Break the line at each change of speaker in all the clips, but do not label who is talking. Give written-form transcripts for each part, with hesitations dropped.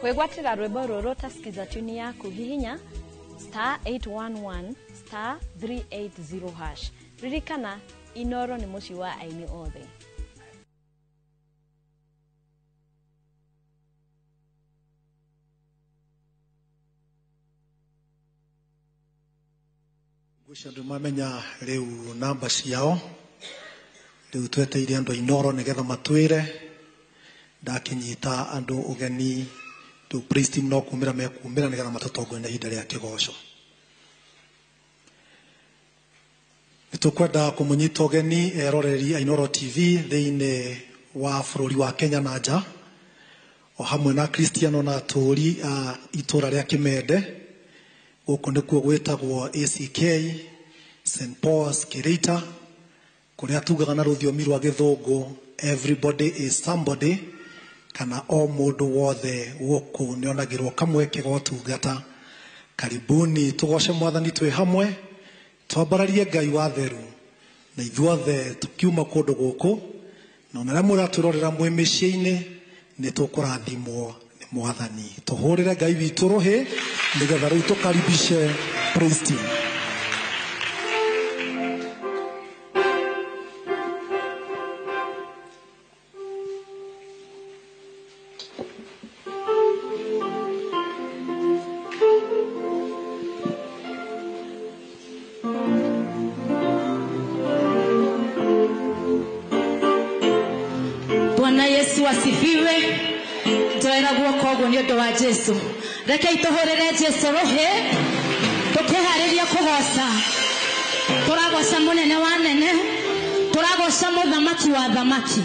Kwĩgwatĩra rwĩmbo rũrũ ta skiza tune yaku hihinya star 811 star 380 hash. Ririkana Inoro nĩ mũciĩ wa aini othe.
Ngwĩciria andũ mamenya rĩu namba ciao, rĩu tweteire andũ a Inoro nĩgetha matwĩre. Ndakinyita andũ ũgeni rĩu praise team no kumĩra mekumĩra nĩgetha matũtongorie na ihinda rĩa kĩgoco. Nĩtũkwenda kũmũnyita ũgeni eroreri a Inoro TV thĩinĩ wa bũrũri wa Kenya na nja, o hamwe na Kristiano na atũũri a itũũra rĩa Kĩmende. Gũkũ nĩkuo gwĩtagwo ACK St Paul's Kĩrĩita, kũrĩa tugaga na rũthiomi rwa gĩthũngũ everybody is somebody, kana o mũndũ wothe gũkũ nĩonagĩrwo kamweke ga ũtungata. Karibuni tũgoce mwathani twĩ hamwe, twambararie Ngai wa theru, na ithuothe tũkiuma kũndũ gũkũ, na ona arĩa mũratwĩrorera mwĩ mĩciĩ-inĩ nĩ tũkũrathimwo nĩ mwathani. Tũhũrĩre Ngai witũ rũhĩ nĩgetha rĩu tũkaribishe praise team.
Bwana Yesu asifiwe. Njoera guoko ũguo nĩ ũndũ wa Jesu. Rekei tũhũrĩre Jesu rũhĩ tũkĩharĩria kũgoca. Tũragoca mũnene wa nene, tũragoca mũthamaki wa thamaki,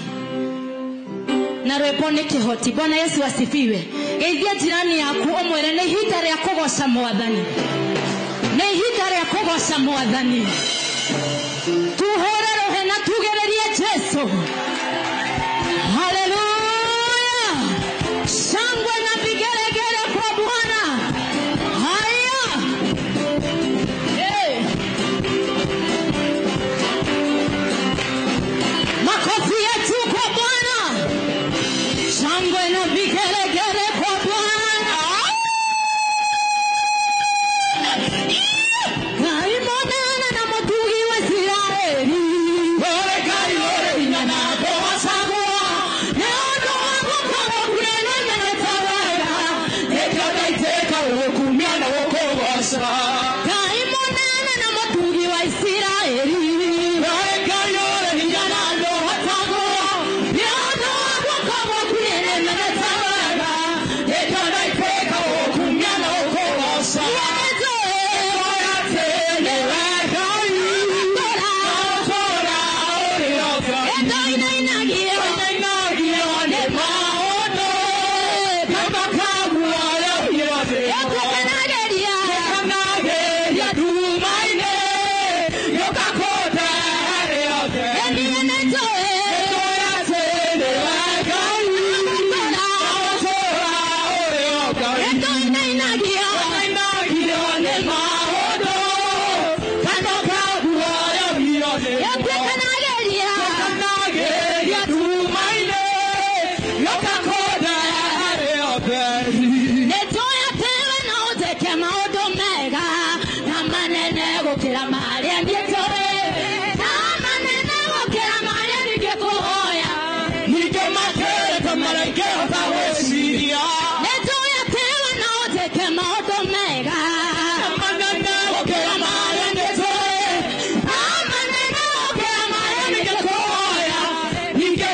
na rwĩmbo nĩ kĩhoti. Bwana Yesu asifiwe. Geithia jirani yaku ũmwĩre nĩ ihinda rĩa kũgoca mwathani, nĩ ihinda rĩa kũgoca mwathani. Tũhũre rũhĩ na tugĩrĩrie Jesu. Haleluya! Shangwe na vigelegele kwa Bwana. Haya. Hey. Makofi yetu kwa Bwana. Shangwe na vigelegele kwa Bwana. Ngai monana na mutugi wa Israeli. Ore Ngai ore hinya na gocagwo. Nĩ ũndũ wa gũkorwo kũnene ta wega. Nĩkĩo ndaitĩka gũkumia na gũkũgoca. Ngai monana na mutugi wa Israeli. Ore Ngai ore hinya na gocagwo. Nĩ ũndũ wa gũkorwo kũnene ta wega. Nĩkĩo ndaitĩka gũkumia na gũkũgoca.
Ningĩ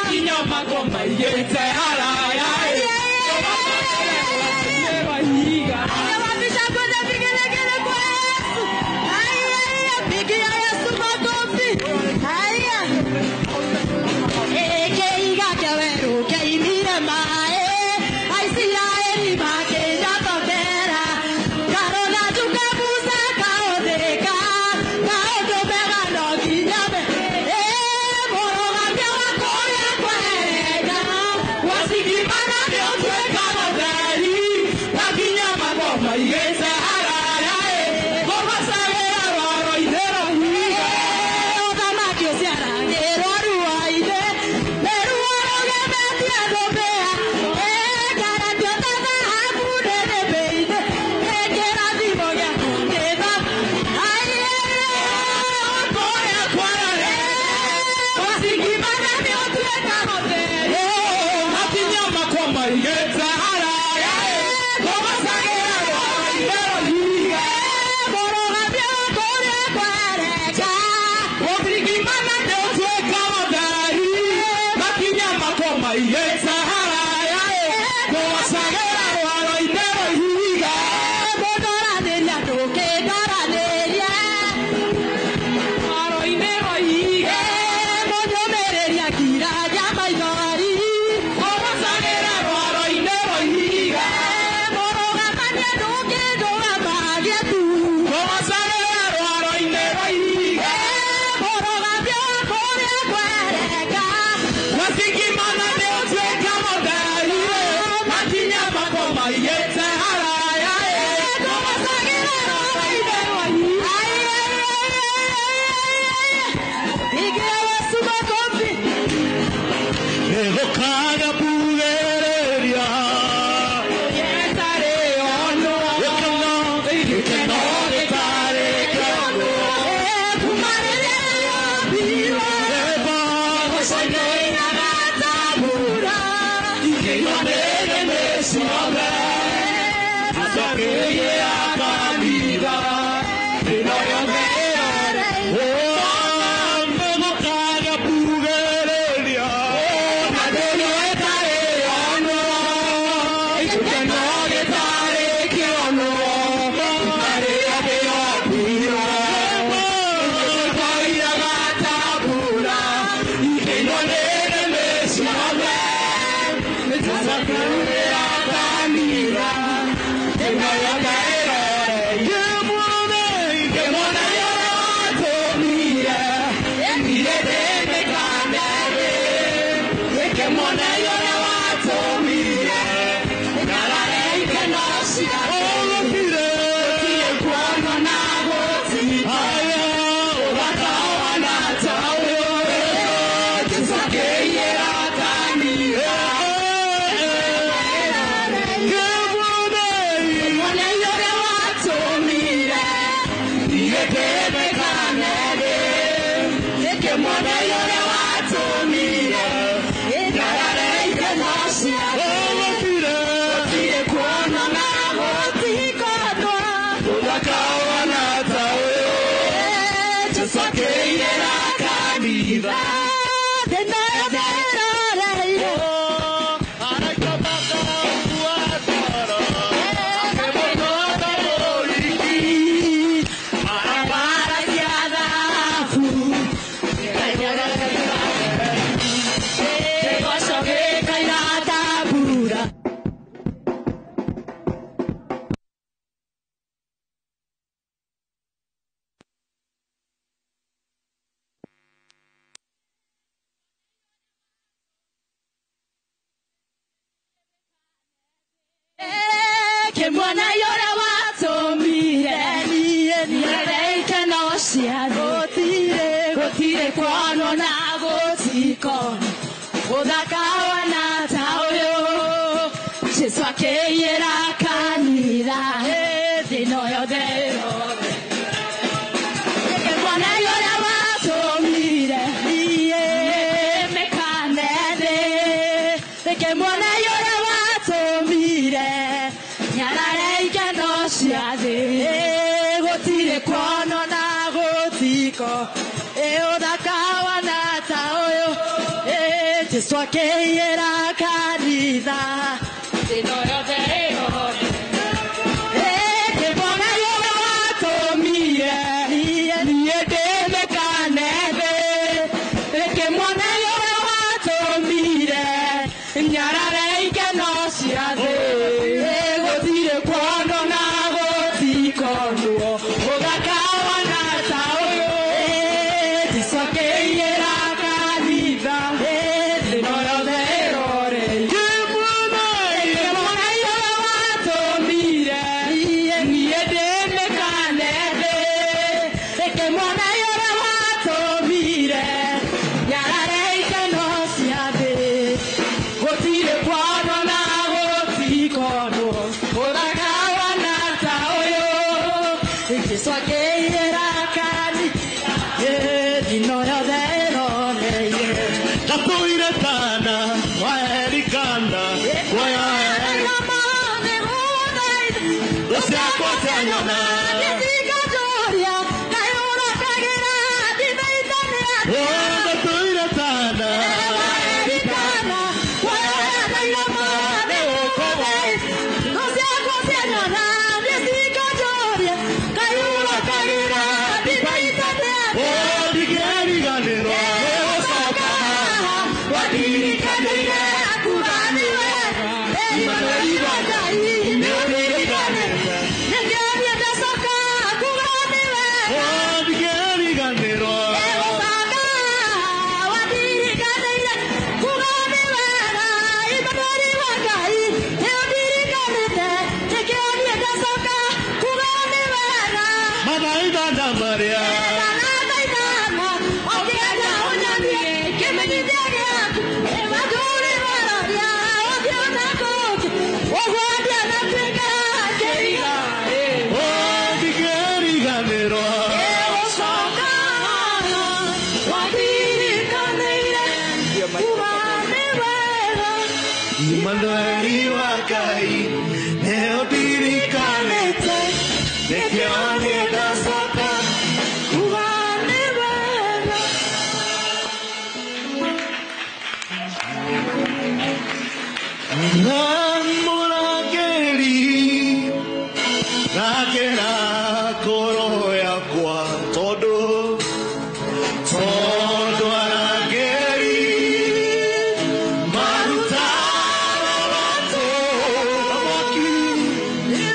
Makinya makwa maigete haraya.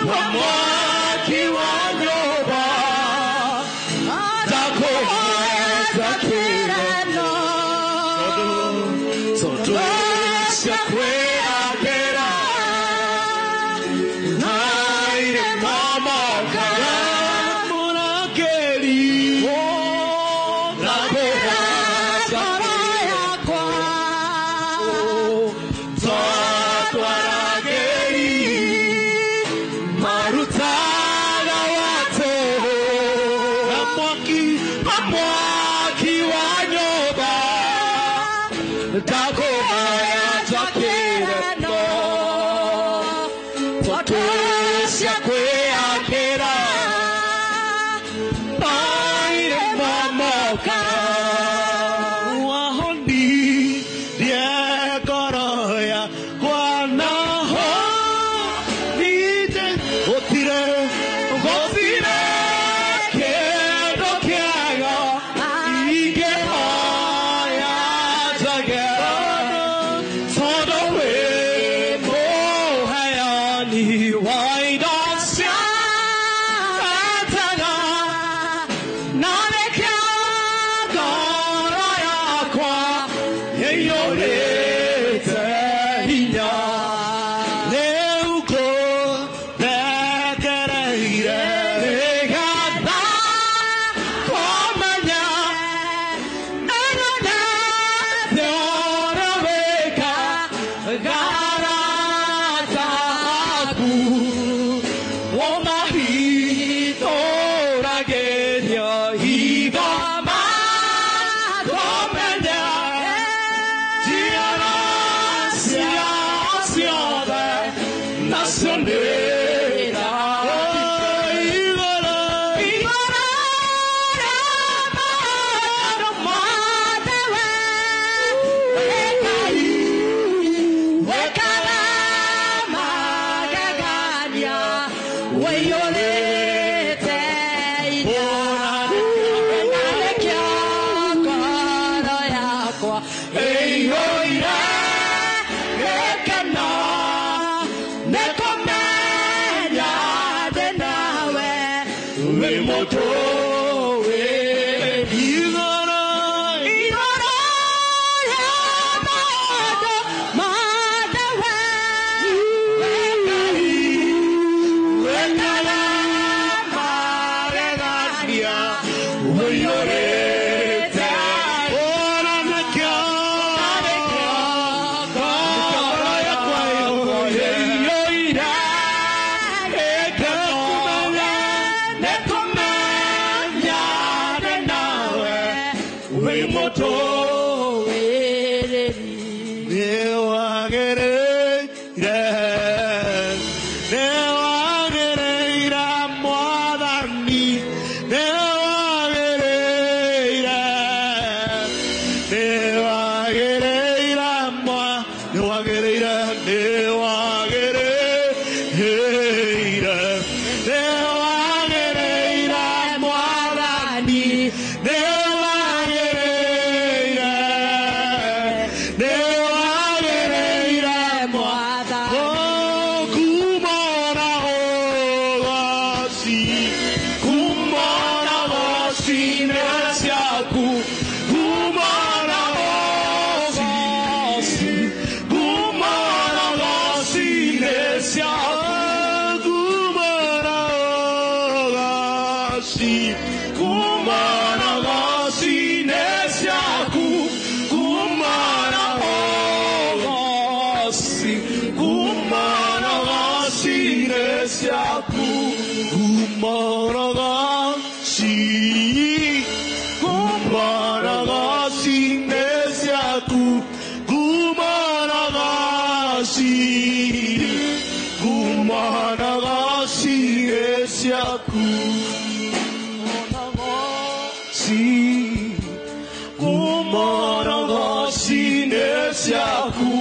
One more. Mwaki wa nyũmba ndakũhoya njakĩreno tondũ cia kwĩyakĩra na irĩma mokaga mũrangĩri ndakũhoya
Ngoro yakwa
tondũ arangĩri marutaga wa tũhũ na mwaki wa nyũmba ndakũhoya njakĩreno tondũ cia kwĩyakĩra na irĩma mokaga wahonirie ngoro yakwa naho ningĩ gũtirĩ gũtirĩ kĩndũ kĩega ingĩhoya njage tondũ wĩ mũheani wa indo cia njega na nĩkĩo ngoro yakwa ĩiyũrĩte hinya rĩu ngũrekereire nĩgetha kũmenya ĩno ũrĩa wĩkaga arata aku ũmahithũragĩrio hitho makũmenya njiaro ciao ciothe nacio nĩ igũrũ
Igũrũ rĩa maũndũ mothe we wĩ Ngai wĩkaga magegania ũiyũrĩte inya na nĩkĩo ngoro yakwa
ĩiyũire
gĩkeno nĩ kũmenya ndĩ nawe
wĩ mũtũũrĩri igũrũ
Igũrũ rĩa maũndũ mothe we wĩ Ngai
wĩkaga magegania ũiyũrĩte ora nĩkĩo ngoro yakwa ĩiyũire gĩkeno nĩ kũmenya ndĩ nawe wĩ mũtũũrĩri nĩwagĩrĩire nĩwagĩrĩire mwathani nĩwagĩrĩire nĩwagĩrĩire mwa nĩwagĩrĩire nĩwagĩrĩire nĩwagĩrĩire mwathani nĩwagĩrĩire nĩwagĩrĩire
Mwathani.
Kumona ũgoci kumona ũgoci nĩ ciaku kumona ũgoci kumona ũgoci nĩ ciaku kumona ũgoci kumona ũgoci nĩ ciaku kumona ũgoci kumona ũgoci nĩ ciaku kumona ũgoci kumona ũgoci nĩ ciaku kumona ũgoci kumona ũgoci nĩ ciaku kumona ũgoci nĩ ciaku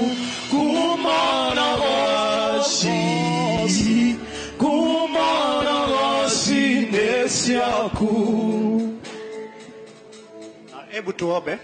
kumona ũgoci kumona ũgoci nĩ ciaku.
Hebu tuombe.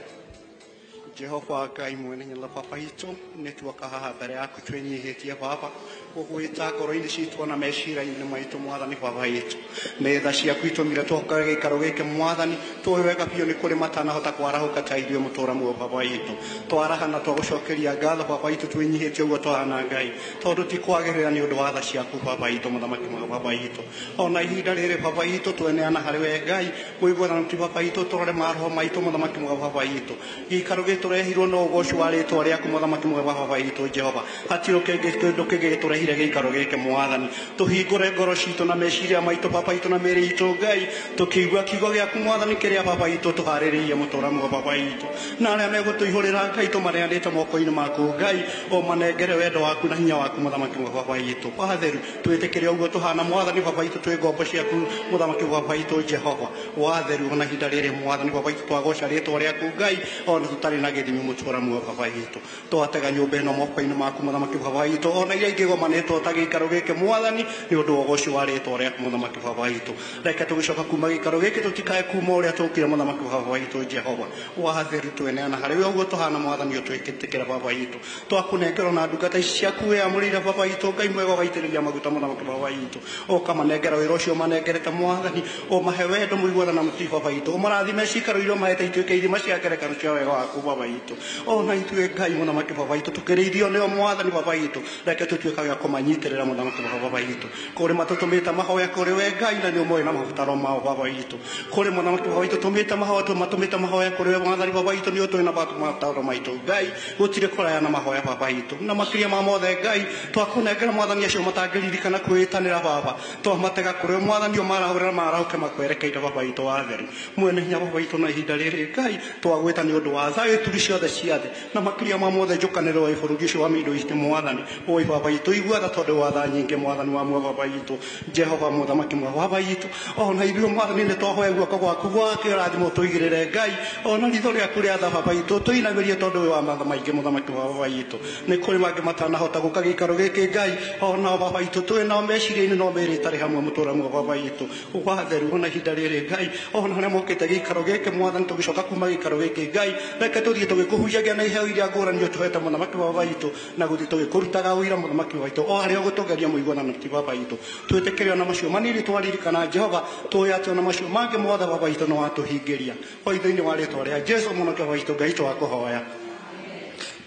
Jehova Ngai mwene hinya Baba witũ, nĩ tuoka haha mbere yaku twĩnyihĩtie Baba, gũgwĩta ngoro-inĩ citũ na meciria-inĩ maitũ Mwathani Baba witũ. Nĩ tha ciaku itũmire tũhoke gĩikaro gĩkĩ Mwathani, tũĩ wega biũ nĩ kũrĩ matanahota kwarahũka ta ithuĩ mũtũra muoyo Baba witũ. Twaraha na twagũcokeria ngatho Baba witũ twĩnyihĩtie ũguo twahana Ngai, tondũ ti kwagĩrĩra nĩ ũndũ wa tha ciaku Baba witũ, mũthamaki mwega Baba witũ. Ona ihinda rĩrĩ Baba witũ tweneana harĩ we Ngai, mũiguano ti Baba witũ, tũrore maroho maitũ mũthamaki mwega Baba witũ. Gĩikaro gĩtũrehirwo no ũgoci wa rĩtwa rĩaku mũthamaki mwega Baba witũ Jehova. Hatirĩ kĩndũ kĩngĩ gĩtũrehire gĩikaro gĩkĩ Mwathani. Tũhingũre ngoro citũ na meciria maitũ Baba witũ na mĩĩrĩ itũ Ngai, tũkĩigua kiugo gĩaku Mwathani kĩrĩa Baba witũ tũharĩrĩirie mũtũra mwega Baba witũ. Na arĩa megũtũihũrĩra Ngai tũmaneanĩte moko-inĩ maku Ngai, ũmanengere wendo waku na hinya waku mũthamaki mwega Baba witũ. Watheru twĩtĩkĩre ũguo tũhana Mwathani Baba witũ, twĩ ngombo ciaku mũthamaki Baba witũ Jehova. Watheru ona ihinda rĩrĩ Mwathani Baba witũ twagoca rĩtwa rĩaku Ngai, ona tũtarĩ na gĩthimi mũtũra muoyo Baba witũ. Twatega nyũmba ĩno moko-inĩ maku mũthamaki Baba witũ, ona iria ingĩgomanĩtwo ta gĩikaro gĩkĩ Mwathani, nĩ ũndũ wa ũgoci wa rĩtwa rĩaku mũthamaki Baba witũ. Reke tũgĩcoka kuma gĩikaro gĩkĩ tũtikae kuma ũrĩa tũkire mũthamaki Baba witũ Jehova. Watheru tweneana harĩ we ũguo tũhana Mwathani, ũtwĩtĩkĩra Baba witũ. Twakũnengera ona ndungata ici ciaku wĩamũrĩire Baba witũ Ngai mwega, ũgaitĩrĩria maguta mũthamaki Baba witũ, ũkamanengera wĩra ũcio ũmanengerete Mwathani, ũmahe wendo mũiguano na mũtĩ Baba witũ, ũmarathime cikaro iria ũmahete ituĩke ithima cia ngerekano cia wega waku Baba witũ. Ona ithuĩ Ngai mũthamaki Baba witũ tũkĩrĩithio nĩo Mwathani Baba witũ, reke tũtuĩkage a kũmanyitĩrĩra mũthamaki Baba witũ. Kũrĩ matũtũmĩte mahoya kũrĩ we Ngai, na nĩ ũmoĩ na mabataro mao Baba witũ. Kũrĩ mũthamaki Baba witũ tũmĩte mahoya, tũmatũmĩte mahoya kũrĩ we Mwathani Baba witũ, nĩ ũtũĩ na mabataro maitũ Ngai, gũtirĩ kũraya na mahoya Baba witũ. Na makĩria ma mothe Ngai, twakũnengera Mwathani acio matangĩririkana kwĩĩtanĩra Baba, twamatega kũrĩ we Mwathani, ũmarahũrĩra marahũke makwerekeire Baba witũ watheru. Mwene hinya Baba witũ, na ihinda rĩrĩ Ngai twagwĩta nĩ ũndũ wa thayũ ituri ciothe cia thĩ, na makĩria ma mothe njũkanĩrĩro wa bũrũri ũcio wa Middle East Mwathani. Oi Baba witũ, igua tha tondũ wa tha nyingĩ Mwathani wa muoyo Baba witũ Jehova mũthamaki mwega Baba witũ. Ona ithuĩ Mwathani nĩ twahoya guoko gwaku gwa kĩrathimo tũigĩrĩre Ngai, ona ritho rĩaku rĩa tha Baba witũ tũinamĩrie tondũ wĩ wa matha maingĩ mũthamaki wa Baba witũ. Nĩ kũrĩ mangĩ matanahota gũka gĩikaro gĩkĩ Ngai, ona Baba witũ twĩ nao meciria-inĩ no mĩĩrĩ ĩtarĩ hamwe mũtũra muoyo Baba witũ. Watheru ona ihinda rĩrĩ Ngai, ona arĩa mokĩte gĩikaro gĩkĩ Mwathani, tũgĩcoka kuma gĩikaro gĩkĩ Ngai, reke tũthiĩ tũgĩkũhunjagia na iheo iria ngũrani ũtũhete mũthamaki wa Baba witũ, na gũthiĩ tũgĩkũrutaga ũira mũthamaki witũ o harĩa ũgũtũgeria mũiguano ti Baba witũ. Twĩtĩkĩre ona macio manini twaririkana Jehova, tũĩ atĩ ona macio mangĩ mothe Baba witũ nĩ watũhingĩria. O thĩinĩ wa rĩtwa rĩa Jesũ mũnoke wa witũ Ngai twakũhoya.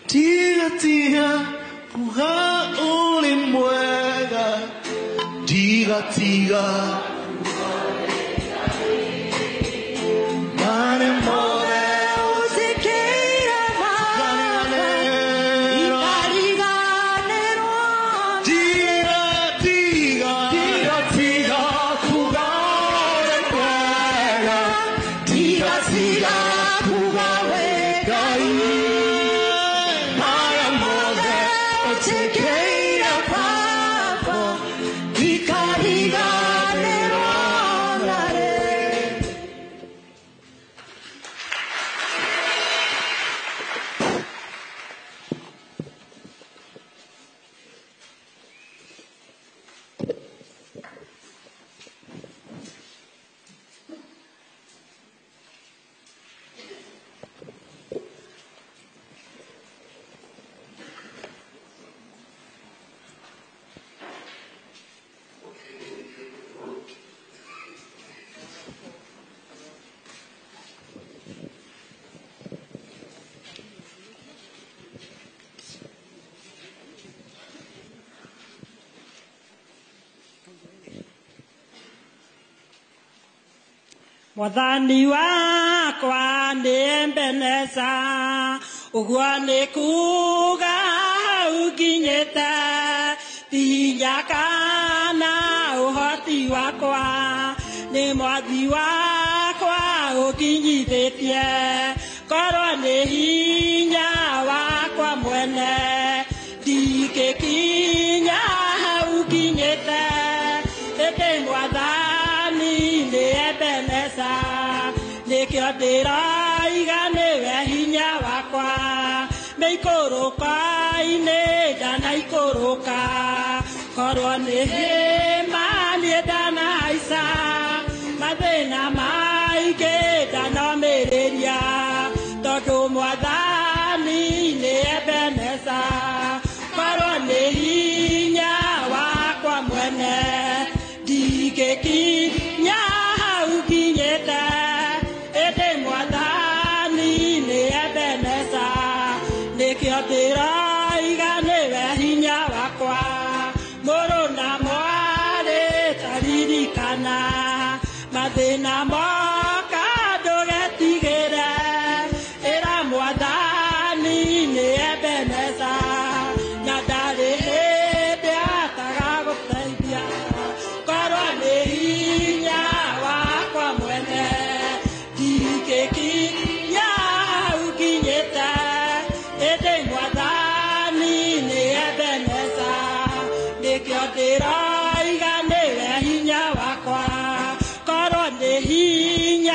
Tiga tiga kuga ũrĩ mwega, tiga tiga mane mothe
Ũtĩkĩire Baba, ikariganĩrwo.
Tiga tiga tiga tiga kuga ũrĩ mwega, tiga tiga kuga wĩ Ngai, maya mothe
Ũtĩkĩire Baba, ikariganĩrwo narĩ. Mwathani wakwa nĩ Ebeneza, ũguo nĩ kuga hau nginyĩte, ti hinya kana ũhoti wakwa, nĩ mwathi wakwa ũnginyithĩtie, korwo nĩ hinya wakwa mwene, ndingĩkinya hau nginyĩte, ĩndĩ Mwathani nĩ Ebeneza, nĩkĩo ndĩroiga nĩwe hinya wakwa, mĩikũrũko-inĩ ndanaikũrũka, korwo nĩ hĩma niĩ ndanahaica, mathĩna maingĩ ndanomĩrĩria, tondũ Mwathani
Ndingĩkinya hau nginyĩte, ĩndĩ Mwathani nĩ Ebeneza, nĩkĩo ndĩroiga nĩwe hinya wakwa. Mũrũ na mwarĩ taririkana, mathĩna moka ndũgetigĩre, ĩra Mwathani nĩ Ebeneza, na ndarĩ hĩndĩ atagagũteithia. Korwo nĩ hinya wakwa mwene, ndingĩkinya hau nginyĩte, ĩndĩ Mwathani nĩ Ebeneza, nĩkĩo ndĩroiga nĩwe hinya wakwa. Korwo nĩ hinya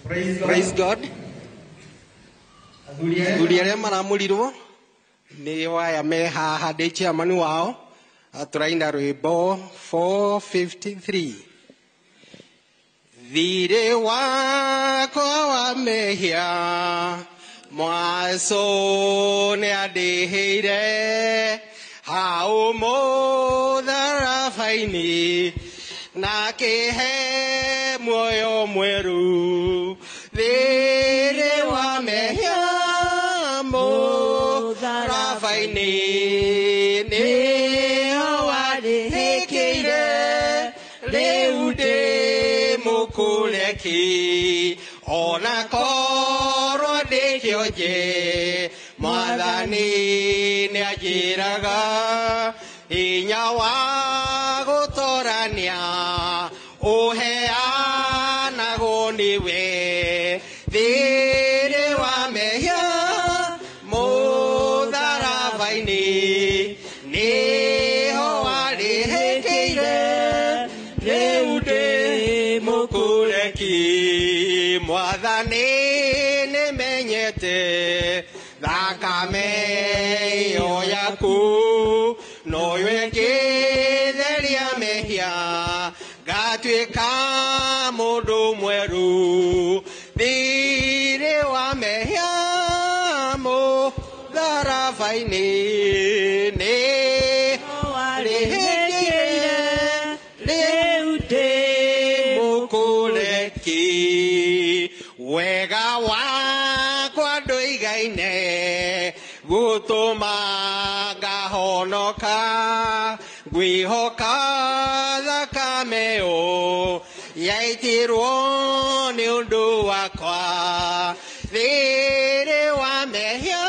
Praise God. Athuri arĩa maramũrirwo nĩ waya me haha ndĩ chairman wao. Tũraina rwĩmbo 453. Thirĩ wakwa wa mehia mwaco nĩandĩhĩire hau mũtharaba-inĩ na kĩhe muoyo mwerũ. Thirĩ wa mehia mũtharaba-inĩ nĩho warĩhĩkĩire rĩu ndĩ mũkũreki ona korwo ndĩ kĩonje mwathani nĩanjĩraga hinya wa gũtorania ũheanagwo nĩwe. Thirĩ wa mehia mũtharaba-inĩ nĩho warĩhĩkĩire rĩu ndĩ mũkũreki mwathani nĩmenyete thakame ĩyo yaku noyo ĩngĩtheria mehia ngatuĩka mũndũ mwerũ. Thirĩ wa mehia mũtharaba-inĩ nĩho warĩhĩkĩire rĩu ndĩ mũkũreki. Wega wakwa ndũigaine gũtũma ngahonoka ngwĩhoka thakame ĩyo yaitirwo nĩ ũndũ wakwa. Thirĩ wa mehia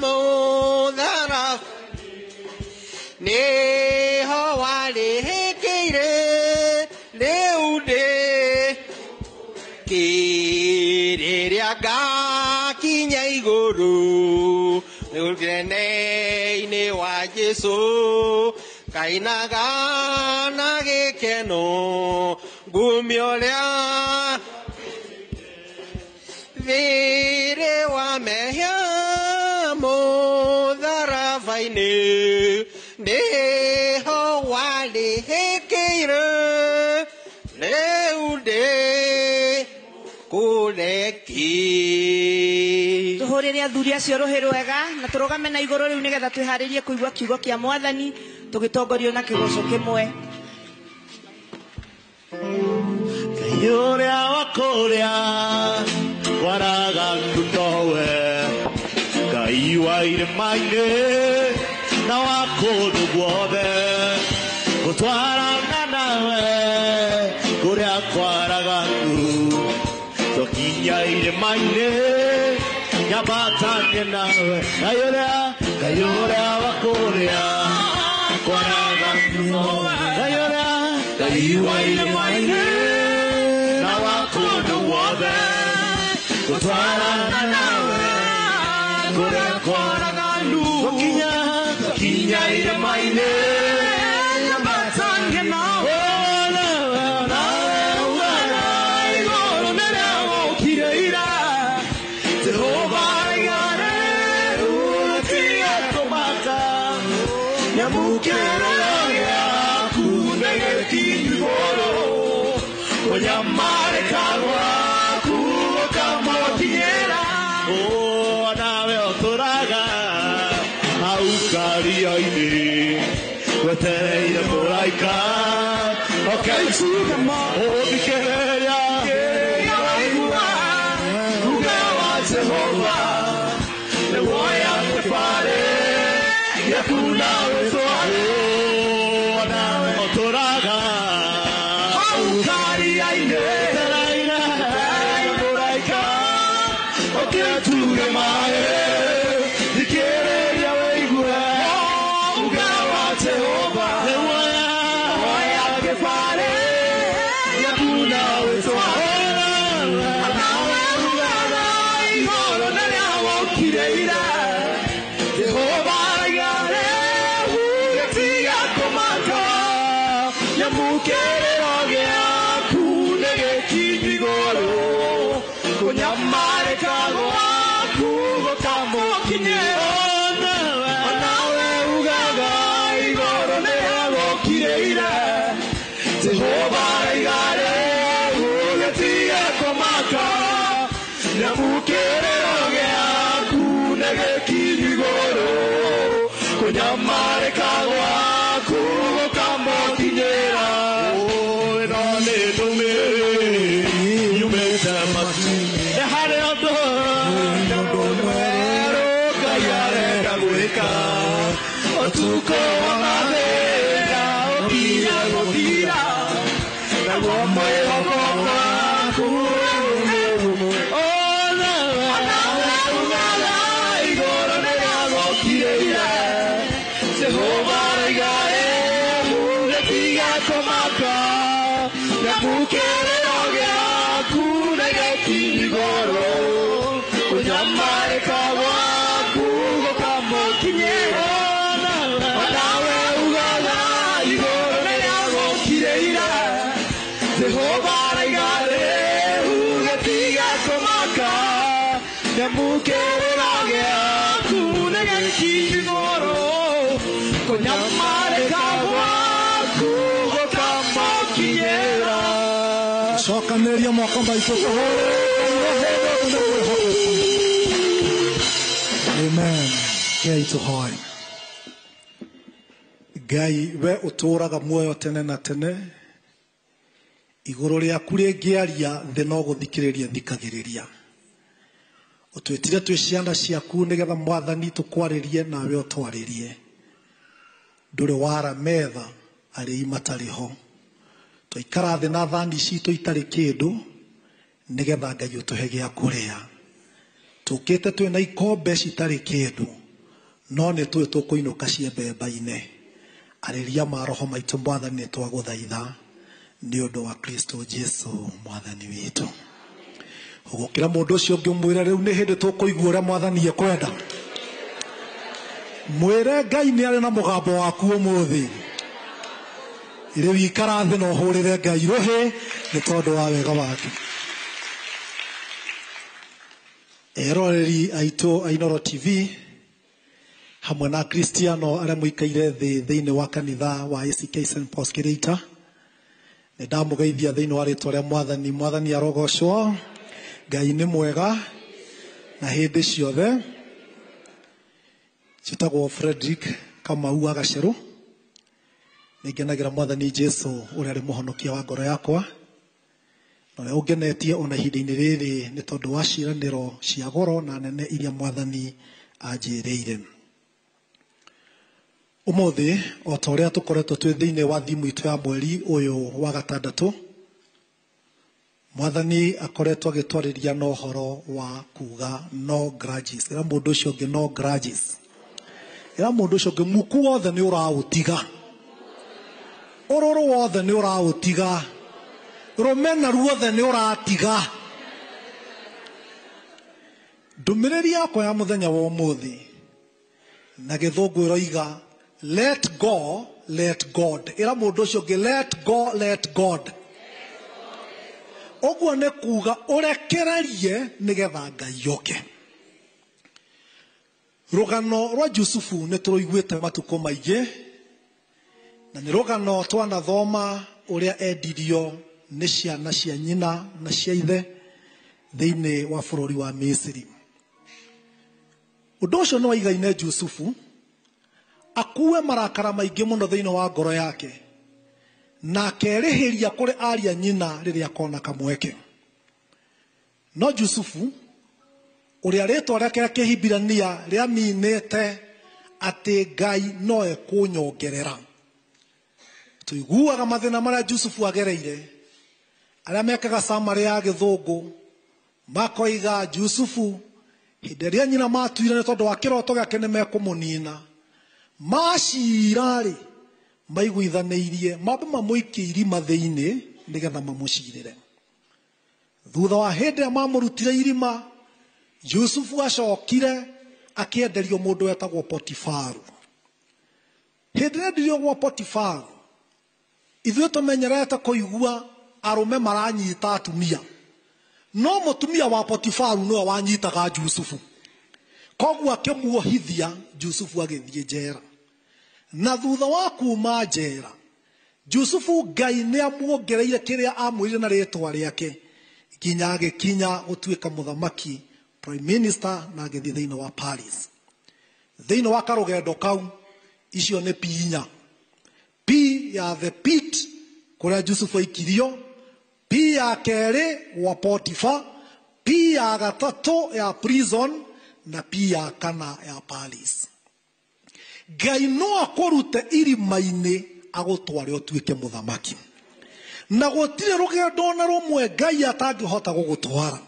mũtharaba nĩho warĩhĩkĩire rĩu ndĩ rĩrĩa ngakinya igũrũ ũnene-inĩ wa Jesũ kainaga na gĩkeno ngumia ũrĩa thirĩ wa mehia mũtharaba-inĩ nĩho warĩhĩkĩire rĩu ndĩ kũreki.
Tũhũrĩre athuri acio rũhĩ rwega na tũrũgame na igũrũ rĩu nĩgetha twĩharĩrie kũigua kiugo kĩa mwathani tũgĩtongorio na kĩgoco kĩmwe.
Ngai ũrĩa wa kũrĩa waraganu nowe Ngai wa irĩma-inĩ na wa kũndũ guothe gũtwarana nawe kũrĩa kwaraganu twakinya irĩma-inĩ nyambatanie nawe. Ngai ũrĩa wa kũrĩa kwaraganu nowe Ngai ũrĩa Ngai wa irĩma-inĩ na wa kũndũ guothe gũtwarana nawe kũrĩa kwaraganu twakinya irĩma-inĩ nyambatanie nawe. Wetereire mũraika ũkaicuga ũthikĩrĩria waigua uge wa Jehova nĩwoya kĩbarĩ gĩaku na wĩtware nawe ũtũraga hau karia-inĩ wetereire mũraika ũkĩtuge maĩ thikĩrĩria wĩigue uge wa Jehova nĩwoya kĩbarĩ gĩaku na wĩtware nawe ugaga igũrũ nĩrĩa wokire ira Jehova aigare gĩtiga kũmaka nyamũkĩrĩro gĩaku nĩ gĩkinyu igũrũ. Kunyamarĩka gwaku gũkamũkinyĩra. Onawe ugaga igũrũ nĩagũkirĩire. Jehova araiga rĩu gĩtige kũmaka. Nĩamu kĩrĩro gĩaku nĩ gĩkinyu igũrũ. Kunyamarĩka gwaku gũkamũkinyĩra. Ĩno nĩ ndũmĩrĩri yumĩte matu-inĩ. Nĩ harĩ ũndũ mwerũ Ngai arenda gwĩka. Ũtukũ wa mathĩna ũkinya gũthira. Naguo mwĩhoko waku onawe ugaga igũrũ nĩrĩagũkirĩire. Jehova araiga rĩu gĩtige kũmaka. Nĩamu kĩrĩro gĩaku nĩ gĩkinyu igũrũ. Kũnyamarĩka gwaku gũkamũkinyĩra. Onawe ugaga igũrũ nĩrĩagũkirĩire. Jehova araiga rĩu gĩtige kũmaka. Nĩamu kĩrĩro gĩaku nĩ gĩkinyu igũrũ. Kũnyamarĩka gwaku gũkamũkinyĩra.
Cokanĩrĩria moko maitũ tũhũre. Amen. Ngai tũhoe. Ngai we ũtũũraga muoyo tene na tene, igũrũ rĩaku rĩngĩaria thĩ no gũthikĩrĩria thikagĩrĩria. Ũtwĩtire twĩ ciana ciaku nĩgetha Mwathani tũkwarĩrie nawe ũtwarĩrie. Ndũrĩ wara metha arĩi matarĩ ho. Twaikara thĩ na thani citũ itarĩ kĩndũ nĩgetha Ngai ũtũhe gĩa kũrĩa. Tũkĩte twĩna ikombe citarĩ kĩndũ no nĩ tũĩ tũkũinũka ciembemba-inĩ. Arĩria maroho maitũ Mwathani nĩ twagũthaitha nĩ ũndũ wa Kristo Jesu Mwathani witũ. Ũgũkĩra mũndũ ũcio ũngĩ ũmwĩre rĩu nĩ hĩndĩ tũkũigua ũrĩa Mwathani ekwenda. Mwĩre Ngai nĩ arĩ na mũgambo waku ũmũthĩ. Rĩu ikara thĩ na ũhũrĩre Ngai rũhĩ nĩ tondũ wa wega wake. Eroreri aitũ a Inooro TV hamwe na Kristiano arĩa mũikaire thĩ thĩinĩ wa kanitha wa ACK St Paul's Kĩrĩita, nĩ ndamũgeithia thĩinĩ wa rĩtwa rĩa Mwathani. Mwathani arogocwo. Ngai nĩ mwega na hĩndĩ ciothe. Njĩtagwo Frederick Kamau wa Gacerũ. Nĩngenagĩra Mwathani Jesu ũrĩa arĩ mũhonokia wa ngoro yakwa na ũrĩa ũngenetie ona ihinda-inĩ rĩrĩ nĩ tondũ wa ciĩranĩro cia goro na nene iria Mwathani anjĩrĩire. Ũmũthĩ o ta ũrĩa tũkoretwo twĩ thĩinĩ wa thimũ itũ ya mweri ũyũ wa gatandatũ, Mwathani akoretwo agĩtwarĩria na ũhoro wa kuga no grudges. Ĩra mũndũ ũcio ũngĩ no grudges. Ĩra mũndũ ũcio ũngĩ muku wothe nĩ ũraũtiga. Ũrũrũ wothe nĩ ũraũtiga. Rũmena ruothe nĩ ũratiga. Ndũmĩrĩri yakwa ya mũthenya wa ũmũthĩ na gĩthũngũ ĩroiga let go, let God. Ĩra mũndũ ũcio ũngĩ let go, let God. Ũguo nĩ kuga ũrekererie nĩgetha Ngai oke. Rũgano rwa Jusufu nĩ tũrũiguĩte matukũ maingĩ, na nĩ rũgano twanathoma ũrĩa endirio nĩ ciana cia nyina na cia ithe thĩinĩ wa bũrũri wa Misiri. Ũndũ ũcio nĩ waigaine Jusufu akue marakara maingĩ mũno thĩinĩ wa ngoro yake na akerĩhĩria kũrĩ aria nyina rĩrĩa akona kamweke. No Jusufu ũrĩa rĩtwa rĩake rĩa Kĩhibirania rĩaminĩte atĩ Ngai no ekũnyongerera. Tũiguaga mathĩna marĩa Jusufu agereire. Arĩa mekaga summary ya gĩthũngũ makoiga Jusufu hĩndĩ ĩrĩa nyina matuire nĩ tondũ wa kĩroto gĩake nĩ mekũmũnina, macira-rĩ maiguithanĩirie mambe mamũikie irima thĩinĩ nĩgetha mamũcirĩre. Thutha wa hĩndĩ ĩrĩa mamũrutire irima, Jusufu acokire akĩenderio mũndũ wetagwo Potifaru. Hĩndĩ ĩrĩa endirio gwa Potifaru, ithuĩ tũmenyerete kũigua arũme maranyita atumia. No mũtumia wa Potifaru nĩwe wanyitaga Jusufu, koguo akĩmuohithia Jusufu agĩthiĩ njera. Na thutha wa kuma njera, Jusufu Ngai nĩ amuongereire kĩrĩa amwĩrire na rĩtwa rĩake, nginya agĩkinya gũtuĩka mũthamaki, prime minister, na agĩthiĩ thĩinĩ wa Paris. Thĩinĩ wa karũgendo kau, icio nĩ P inya. P ya the pit kũrĩa Jusufu aikirio, P ya kerĩ gwa Potifa, P ya gatatũ ya prison, na P ya kana ya Paris. Ngai no akũrute irima-inĩ agũtware ũtuĩke mũthamaki, na gũtirĩ rũgendo ona rũmwe Ngai atangĩhota gũgũtwara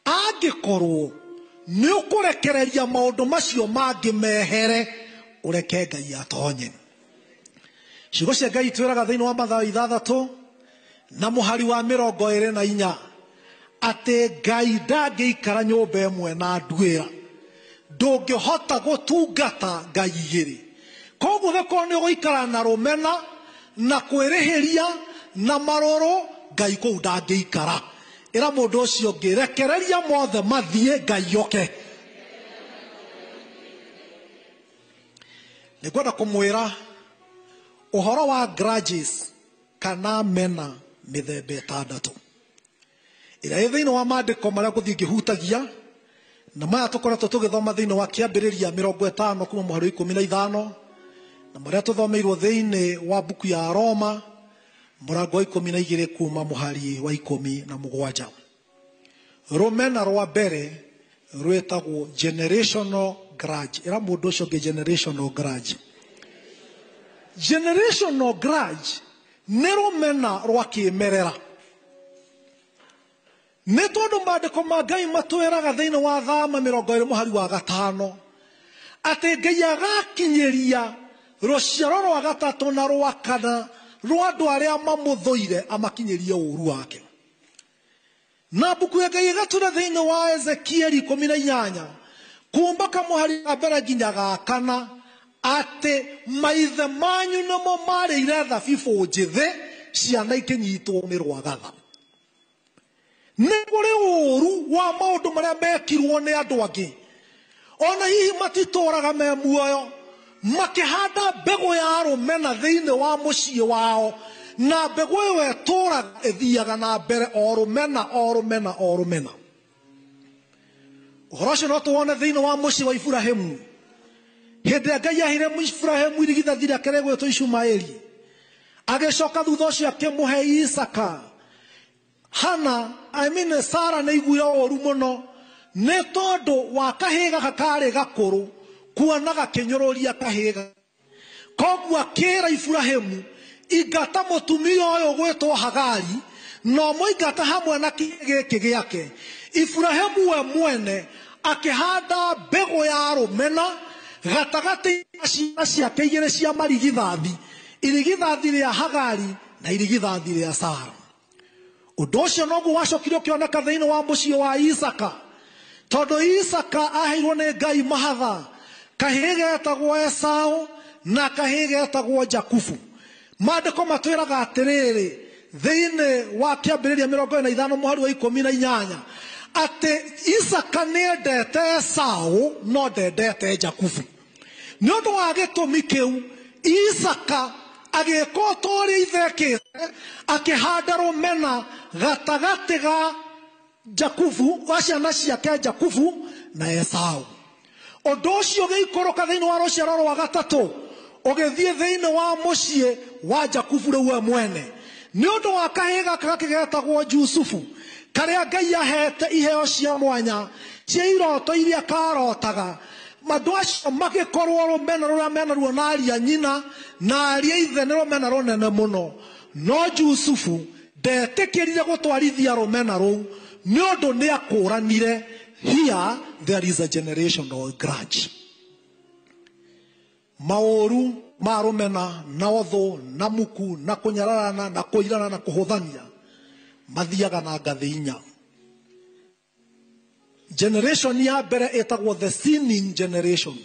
angĩkorwo nĩ ũkũrekereria maũndũ macio mangĩ mehere, ũreke Ngai atonye. Ciugo cia Ngai itwĩraga thĩinĩ wa Mathayo 6 na mũhari wa 24 atĩ Ngai ndangĩikara nyũmba ĩmwe na nduĩra. Ndũngĩhota gũtungata Ngai igĩrĩ. Koguo gĩkorwo nĩ ũgũikara na rũmena na kwĩrĩhĩria na marũrũ, Ngai kũu ndangĩikara. Ĩra mũndũ ũcio ũngĩ, rekereria mothe mathiĩ, Ngai oke. Nĩngwenda kũmwĩra ũhoro wa grudges kana mena mĩthemba 6 ĩrĩa ĩ thĩinĩ wa maandĩko marĩa ngũthiĩ ngĩhutagia, na maya tũkoretwo tũgĩthoma thĩinĩ wa kĩambĩrĩria 50 kuma mũhari wa 15, na marĩa tũthomeirwo thĩinĩ wa mbuku ya Roma mũrango wa 12 kuma mũhari wa 17. Rũmena rwa mbere rwĩtagwo generational grudge. Ĩra mũndũ ũcio ũngĩ, generational grudge. Generational grudge nĩ rũmena rwa kĩmerera. Nĩ tondũ maandĩko ma Ngai matwĩraga thĩinĩ wa Thama 20 mũhari wa 5 atĩ Ngai agakinyĩria rũciaro rwa gatatũ na rwa kana rwa andũ arĩa mamũthũire amakinyĩrie ũũru wake. Na mbuku ya Ngai ĩgatwĩra thĩinĩ wa Ezekieli 18 kuma kamũhari ka mbere nginya ga kana atĩ maithe manyu nĩmo marĩire thabibũ njĩthĩ, ciana ikĩnyitwo nĩ rwagatha. Nĩ kũrĩ ũũru wa maũndũ marĩa mekirwo nĩ andũ angĩ, ona hihi matitũraga me muoyo, makĩhanda mbegũ ya rũmena thĩinĩ wa mũciĩ wao, na mbegũ ĩyo ĩtũraga ĩthiaga na mbere o rũmena o rũmena o rũmena. Ũhoro ũcio no tũwone thĩinĩ wa mũciĩ wa Iburahĩmu. Hĩndĩ ĩrĩa Ngai aheire Iburahĩmu irigithathi rĩake rĩgwĩtwo Ishumaeli, agĩcoka thutha ũcio akĩmũhe Isaka. Hana, I mean Sara nĩ aiguire ũũru mũno nĩ tondũ wa kahĩĩ gaka karĩ gakũrũ kuona gakĩnyũrũria kahĩĩ gaka. Koguo akĩĩra Iburahĩmu, ingata mũtumia ũyũ ũgwĩtwo Hagari, na ũmũingate hamwe na kĩhĩĩ gĩkĩ gĩake. Iburahĩmu we mwene akĩhanda mbegũ ya rũmena gatagatĩ ka ciana ciake igĩrĩ cia marigithathi, irigithathi rĩa Hagari na irigithathi rĩa Sara. Ũndũ ũcio noguo wacokire ũkĩoneka thĩinĩ wa mũciĩ wa Isaka, tondũ Isaka aheirwo nĩ Ngai mahatha, kahĩĩ getagwo Esau na kahĩĩ getagwo Jakubu. Maandĩko matwĩraga atĩrĩrĩ thĩinĩ wa kĩambĩrĩria 45 mũhari wa 18 atĩ Isaka nĩendete Esau no ndendete Jakubu. Nĩ ũndũ wa gĩtũmi kĩu Isaka agĩka o ta ũrĩa ithe ekĩte, akĩhanda rũmena gatagatĩ ga Jakubu, wa ciana ciake Jakubu na Esau. Ũndũ ũcio ũgĩikũrũka thĩinĩ wa rũciaro rwa gatatũ, ũgĩthiĩ thĩinĩ wa mũciĩ wa Jakubu rĩu we mwene. Nĩ ũndũ wa kahĩĩ gaka gakĩgetagwo Jusufu, karĩa Ngai ahete iheo cia mwanya cia iroto iria karotaga, andũ acio magĩkorwo rũmena rũrĩa menaruo na aria nyina na aria ithe nĩ rũmena rũnene mũno. No Jusufu ndetĩkĩrire gũtwarithia rũmena rũu nĩ ũndũ nĩ akũranire, here there is a generational grudge. Maũru ma rũmena na ũthũ na muku na kũnyararana na kũirana na kũhũthania mathiaga na ngathĩ inya. Generation ya mbere ĩtagwo the sinning generation,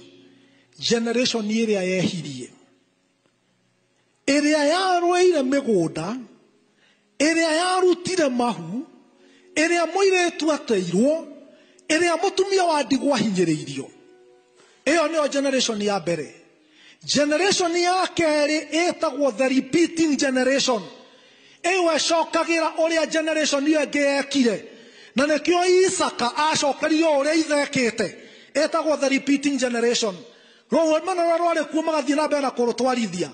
generation ĩrĩa yehirie, ĩrĩa yarũĩire mĩgũnda, ĩrĩa yarutire mahu, Ĩrĩa mũirĩtu ateirwo, ĩrĩa mũtumia wa ndigwa ahinyĩrĩirio. Ĩyo nĩyo generation ya mbere. Generation ya kerĩ ĩtagwo the repeating generation. Ĩyo ĩcokagĩra ũrĩa generation ĩyo ĩngĩ yekire. Na nĩkĩo Isaka acokerio ũrĩa ithe ekĩte. Ĩtagwo the repeating generation. Rũmena rũrĩa rwarĩ kuo magathiĩ na mbere na kũrũtwarithia.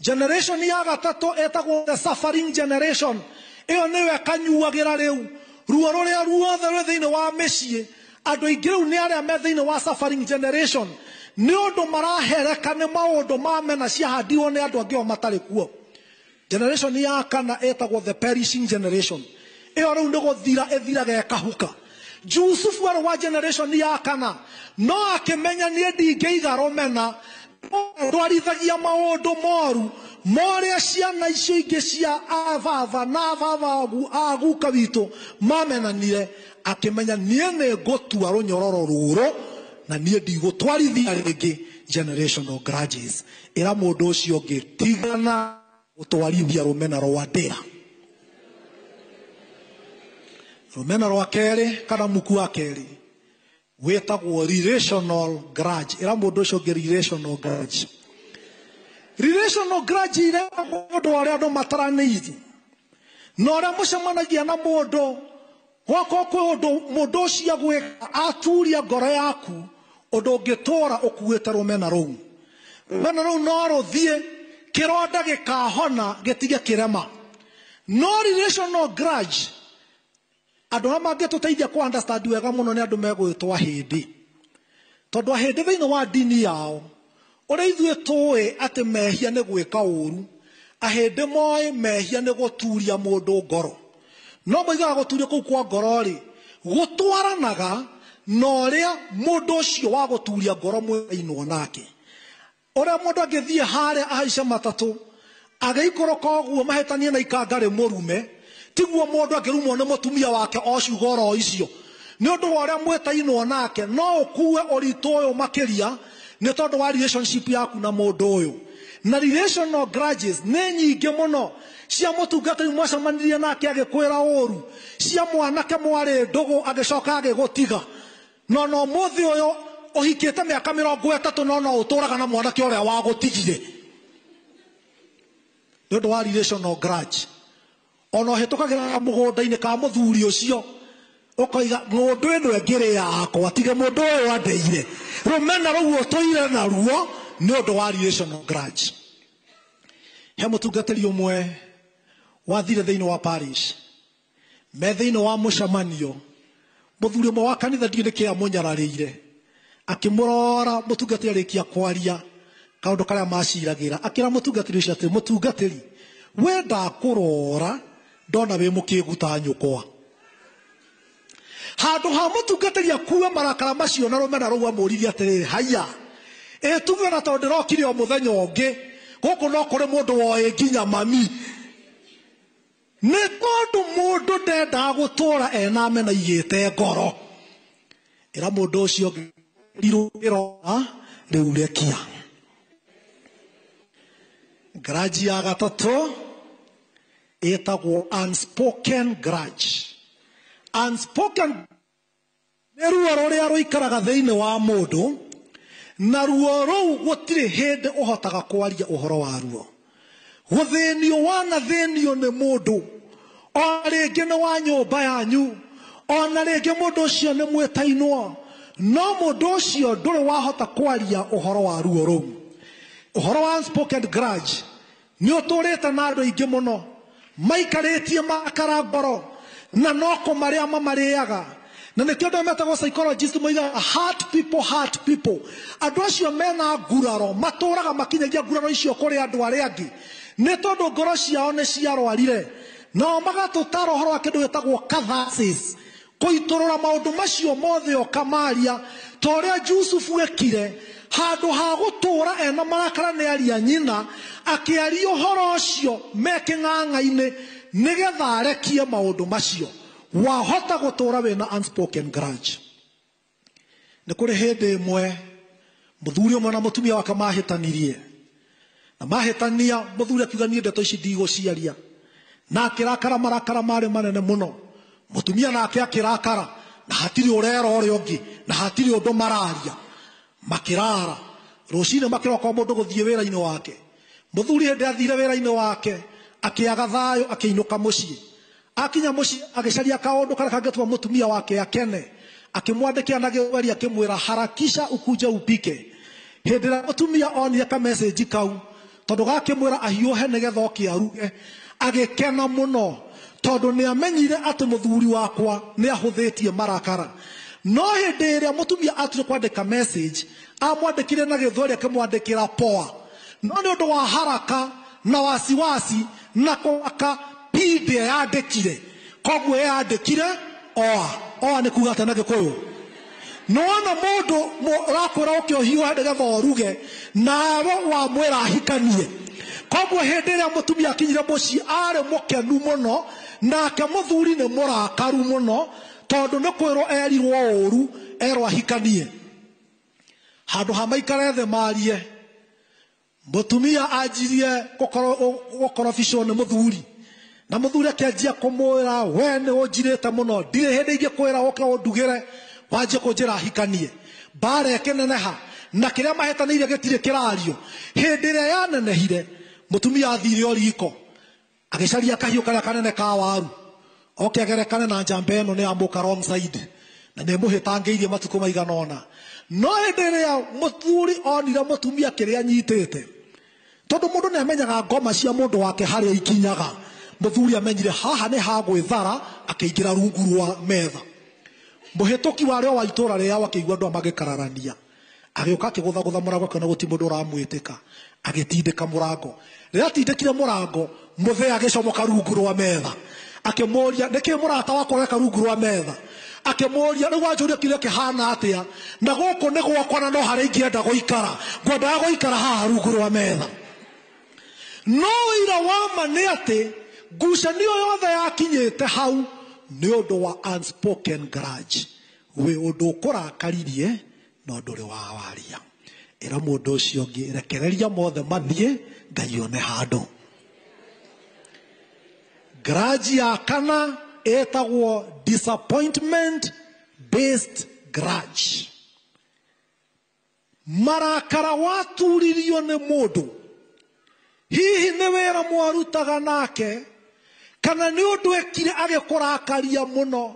Generation ya gatatũ ĩtagwo the suffering generation. Ĩyo nĩyo ĩkanyuagĩra rĩu ruo rũrĩa ruothe rwĩ thĩinĩ wa mĩciĩ. Andũ aingĩ rĩu nĩ arĩa me thĩinĩ wa suffering generation. Nĩ ũndũ marahereka nĩ maũndũ ma mena ciahandirwo nĩ andũ angĩ o matarĩ kuo. Generation ya kana ĩtagwo the perishing generation. Ĩyo rĩu nĩ gũthira ĩthiraga ĩkahuka. Jusufu arĩ wa generation ya kana, no akĩmenya niĩ ndingĩiga rũmena, ndwarithagia maũndũ moru morĩa ciana icio ingĩ cia ababa na ababa a guka witũ mamenanire. Akĩmenya niĩ nĩ ngũtua rũnyororo rũrũ na niĩ ndigũtwarithia rĩngĩ generational grudges. Ĩra mũndũ ũcio ũngĩ, tigana gũtwarithia rũmena rwa ndĩra. Rũmena rwa kerĩ kana muku wa kerĩ wĩtagwo relational grudge. Ĩra mũndũ ũcio ũngĩ relational grudge. Relational grudge irehagwo nĩ ũndũ wa ũrĩa andũ mataranĩirie na ũrĩa mũcemanagia na mũndũ. Gwakorwo kwĩ ũndũ mũndũ ũcio agwĩka aturia ngoro yaku, ũndũ ũngĩtũra ũkuĩte rũmena rũu. Rũmena rũu no rũthiĩ kĩronda gĩkahona gĩtige kĩrema. No relational grudge, andũ arĩa mangĩtũteithia kũ understand wega mũno nĩ andũ megwĩtwo ahĩndĩ. Tondũ ahĩndĩ thĩinĩ wa ndini yao, ũrĩa ithuĩ tũĩ atĩ mehia nĩ gwĩka ũru, ahĩndĩ moĩ mehia nĩ gũturia mũndũ ngoro. No moigaga gũturia kũu kwa ngoro rĩ, gũtwaranaga na ũrĩa mũndũ ũcio wa gũturia ngoro mwĩrainwo nake. Ũrĩa mũndũ angĩthiĩ harĩa ahaice matatũ, agĩikũrũka ũguo mahĩtanie na ikanga rĩmũrume, tiguo mũndũ angĩrumwo nĩ mũtumia wake o ciugo oro icio. Nĩ ũndũ wa ũrĩa mwĩtainwo nake, no ũkue ũritũ ũyũ makĩria nĩ tondũ wa relationship yaku na mũndũ ũyũ. Na relational grudges nĩ nyingĩ mũno cia mũtungatĩri mwacemanirie nake agĩkwĩra ũru, cia mwanake mwarĩ ndũgũ agĩcoka agĩgũtiga. No no mũthĩ ũyũ ũhikĩte mĩaka 30 no no ũtũraga na mwanake ũrĩa wagũtigire nĩ ũndũ wa relational grudge. Ona ũhĩtũkagĩra mũgũnda-inĩ ka mũthuri ũcio ũkoiga ng'ũndũ ĩno ĩngĩrĩ yakwa, tiga mũndũ ũyũ andeire. Rũmena rũu ũtũire naruo nĩ ũndũ wa relational grudge. He mũtungatĩri ũmwe wathire thĩinĩ wa parish, me thĩinĩ wa mũcemanio, mũthuri ũmwe wa kanitha ndiũĩ nĩkĩ amũnyararĩire, akĩmũrora mũtungatĩri arĩkia kwaria kaũndũ karĩa maciragĩra, akĩra mũtungatĩri ũcio atĩrĩ, mũtungatĩri, we ndakũrora ndona wĩ mũkĩgu ta nyũkwa. Handũ ha mũtungatĩri akue marakara macio na rũmena rũu amũririe atĩrĩrĩ, haiya, ĩ tuge na tondũ ndĩrokire o mũthenya ũngĩ, gũkũ no kũrĩ mũndũ woĩ nginya mami. Nĩ tondũ mũndũ ndendaga gũtũra ena mena igĩte ngoro. Ĩra mũndũ ũcio rirũĩrora rĩu rekia. Grudge ya gatatũ ĩtagwo unspoken grudge. Unspoken nĩ ruo rũrĩa rũikaraga thĩinĩ wa mũndũ, na ruo rũu gũtirĩ hĩndĩ ũhotaga kwaria ũhoro wa ruo. Gũthĩnio wanathĩnio nĩ mũndũ, o rĩngĩ nĩ wa nyũmba yanyu, ona rĩngĩ mũndũ ũcio nĩ mwĩtainwo, no mũndũ ũcio ndũrĩ wahota kwaria ũhoro wa ruo rũu. Ũhoro wa unspoken grudge nĩ ũtũrĩte na andũ aingĩ mũno maikarĩtie makara ngoro na no kũmarĩa mamarĩaga. Na nĩkĩo andũ metagwo psychologist moigaga hurt people hurt people. Andũ acio mena nguraro matũraga makinyagia nguraro icio kũrĩ andũ arĩa angĩ nĩ tondũ ngoro ciao nĩ ciarwarire. Nao magatũtara ũhoro wa kĩndũ gĩtagwo catharsis, kũitũrũra maũndũ macio mothe ũkamaria ta ũrĩa Jusufu ekire. Handũ ha gũtũra ena marakara nĩ aria nyina, akĩaria ũhoro ũcio me kĩng'ang'a-inĩ nĩgetha arekie maũndũ macio. Wahota gũtũra wĩna unspoken grudge. Nĩ kũrĩ hĩndĩ ĩmwe mũthuri ũmwe na mũtumia wake mahĩtanirie, na mahĩtania mũthuri akiuga niĩ ndeto ici ndigũciaria, na akĩrakara marakara marĩ manene mũno. Mutumia nake akirakara na hatiri urera uria ungi na hatiri undu mararia. Makirara rucini makiroka mundu guthie wira-ini wake. Muthuri hindi athire wira-ini wake akiaga thayo akiinuka mucii. Akinya mucii agicaria kaundu karia kangĩtũma mutumia wake akene. Akimwandikia na gĩthweri akimwĩra harakisha ukuje upike. Hĩndĩ ĩrĩa mũtumia onire ka message kau tondu gakĩmwĩra ahiũhe nĩgetha oke aruge, agĩkena mũno tondu nĩamenyire atĩ mũthuri wakwa nĩahũthĩtie marakara. No hĩndĩ ĩrĩa mũtumia atuire kwandĩka message, amwandĩkire na gĩthweri akĩmwandĩkĩra poa. No nĩ ũndũ wa haraka na wasiwasi na kũmaka P ndĩeyandĩkire, koguo eyandĩkire oa. Oa nĩ kuga atĩa na Gĩkũyũ? Nĩwona mũndũ ũrakwĩra ũke ũhiũhe nĩgetha ũruge, nawe wamwĩra ahikanie. Koguo hĩndĩ ĩrĩa mũtumia akinyire mũciĩ arĩ mũkenu mũno, nake mũthuri nĩ mũrakaru mũno tondũ nĩ kwĩrwo erirwo ũru, erwo ahikanie. Handũ ha maikare thĩ marie, mũtumia anjirie gũkorobicwo nĩ mũthuri. Na mũthuri akĩanjia kũmwĩra we nĩ ũnjirĩte mũno, ndirĩ hĩndĩ ingĩkwĩra ũke ũndugĩre, wanjie kũnjĩra ahikanie. Mbara ĩkĩneneha na kĩrĩa mahĩtanĩire gĩtirĩ kĩrario. Hĩndĩ ĩrĩa yanenehire, mũtumia athire o riko agĩcaria kahiũ karĩa kanene ka waru, oke agerekane na njamba ĩno nĩ yamũka wrong side na nĩ mũhĩtangĩirie matukũ maigana ũna. No hĩndĩ ĩrĩa mũthuri onire mũtumia kĩrĩa anyitĩte, tondũ mũndũ nĩ amenyaga ngoma cia mũndũ wake harĩa ikinyaga, mũthuri amenyire haha nĩ hagwĩthara, akĩingĩra rungu rwa metha. Mũhĩtũki warĩo wa itũra rĩao akĩigua andũ magĩkararania, agĩũka akĩgũthagũtha mũrango akĩona gũtirĩ mũndũ ũramwĩtĩka, agĩtindĩka mũrango. Rĩrĩa atindĩkire mũrango, mũthee agĩcomoka rungu rwa metha, akĩmũria nĩkĩĩ mũrata wakwa ũreka rungu rwa metha? Akĩmũria rĩu wanjũria kĩrĩa kĩhana atĩa, na gũkũ nĩ gwakwa na no harĩa ingĩenda gũikara, ngwendaga gũikara haha rungu rwa metha. No ũira wa ma nĩ atĩ ngucanio yothe yakinyĩte hau nĩ ũndũ wa unspoken grudge. Wĩ ũndũ ũkũrakaririe no ndũrĩ wawaria. Ĩra mũndũ ũcio ũngĩ rekereria mothe mathiĩ, Ngai one handũ. Grudge ya kana ĩtagwo disappointment based grudge. Marakara waturirio nĩ mũndũ, hihi nĩ wĩra mwarutaga nake kana nĩ ũndũ ekire agĩkũrakaria mũno,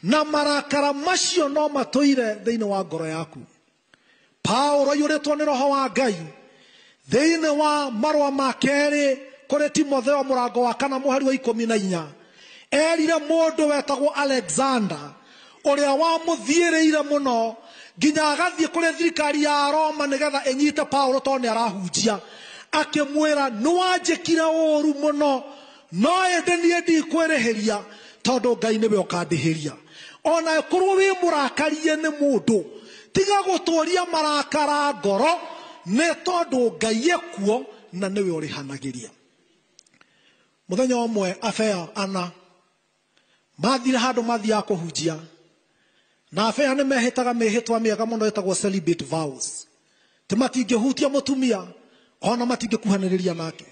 na marakara macio no matũire thĩinĩ wa ngoro yaku. Paulo aiyũrĩtwo nĩ Roho wa Ngai thĩinĩ wa marũa ma kerĩ kũrĩ Timotheo mũrango wa 4 mũhari wa 14, erire mũndũ wetagwo Alexander ũrĩa wamũthiĩrĩire mũno nginya agathiĩ kũrĩ thirikari ya Roma nĩgetha ĩnyite Paulo tondũ nĩ arahunjia, akĩmwĩra nĩwanjĩkire ũũru mũno, no ĩndĩ niĩ ndikwĩrĩhĩria tondũ Ngai nĩwe ũkandĩhĩria. Ona ĩkorwo wĩ mũrakarie nĩ mũndũ, tiga gũtũria marakara ngoro, nĩ tondũ Ngai ekuo na nĩwe ũrĩhanagĩria. Mũthenya ũmwe abea ana mathire handũ mathiaga kũhunjia, na abea nĩ mehĩtaga mĩhĩtwa mĩega mũno ĩtagwo celibate vows, ti matingĩhutia mũtumia ona matingĩkuhanĩrĩria nake.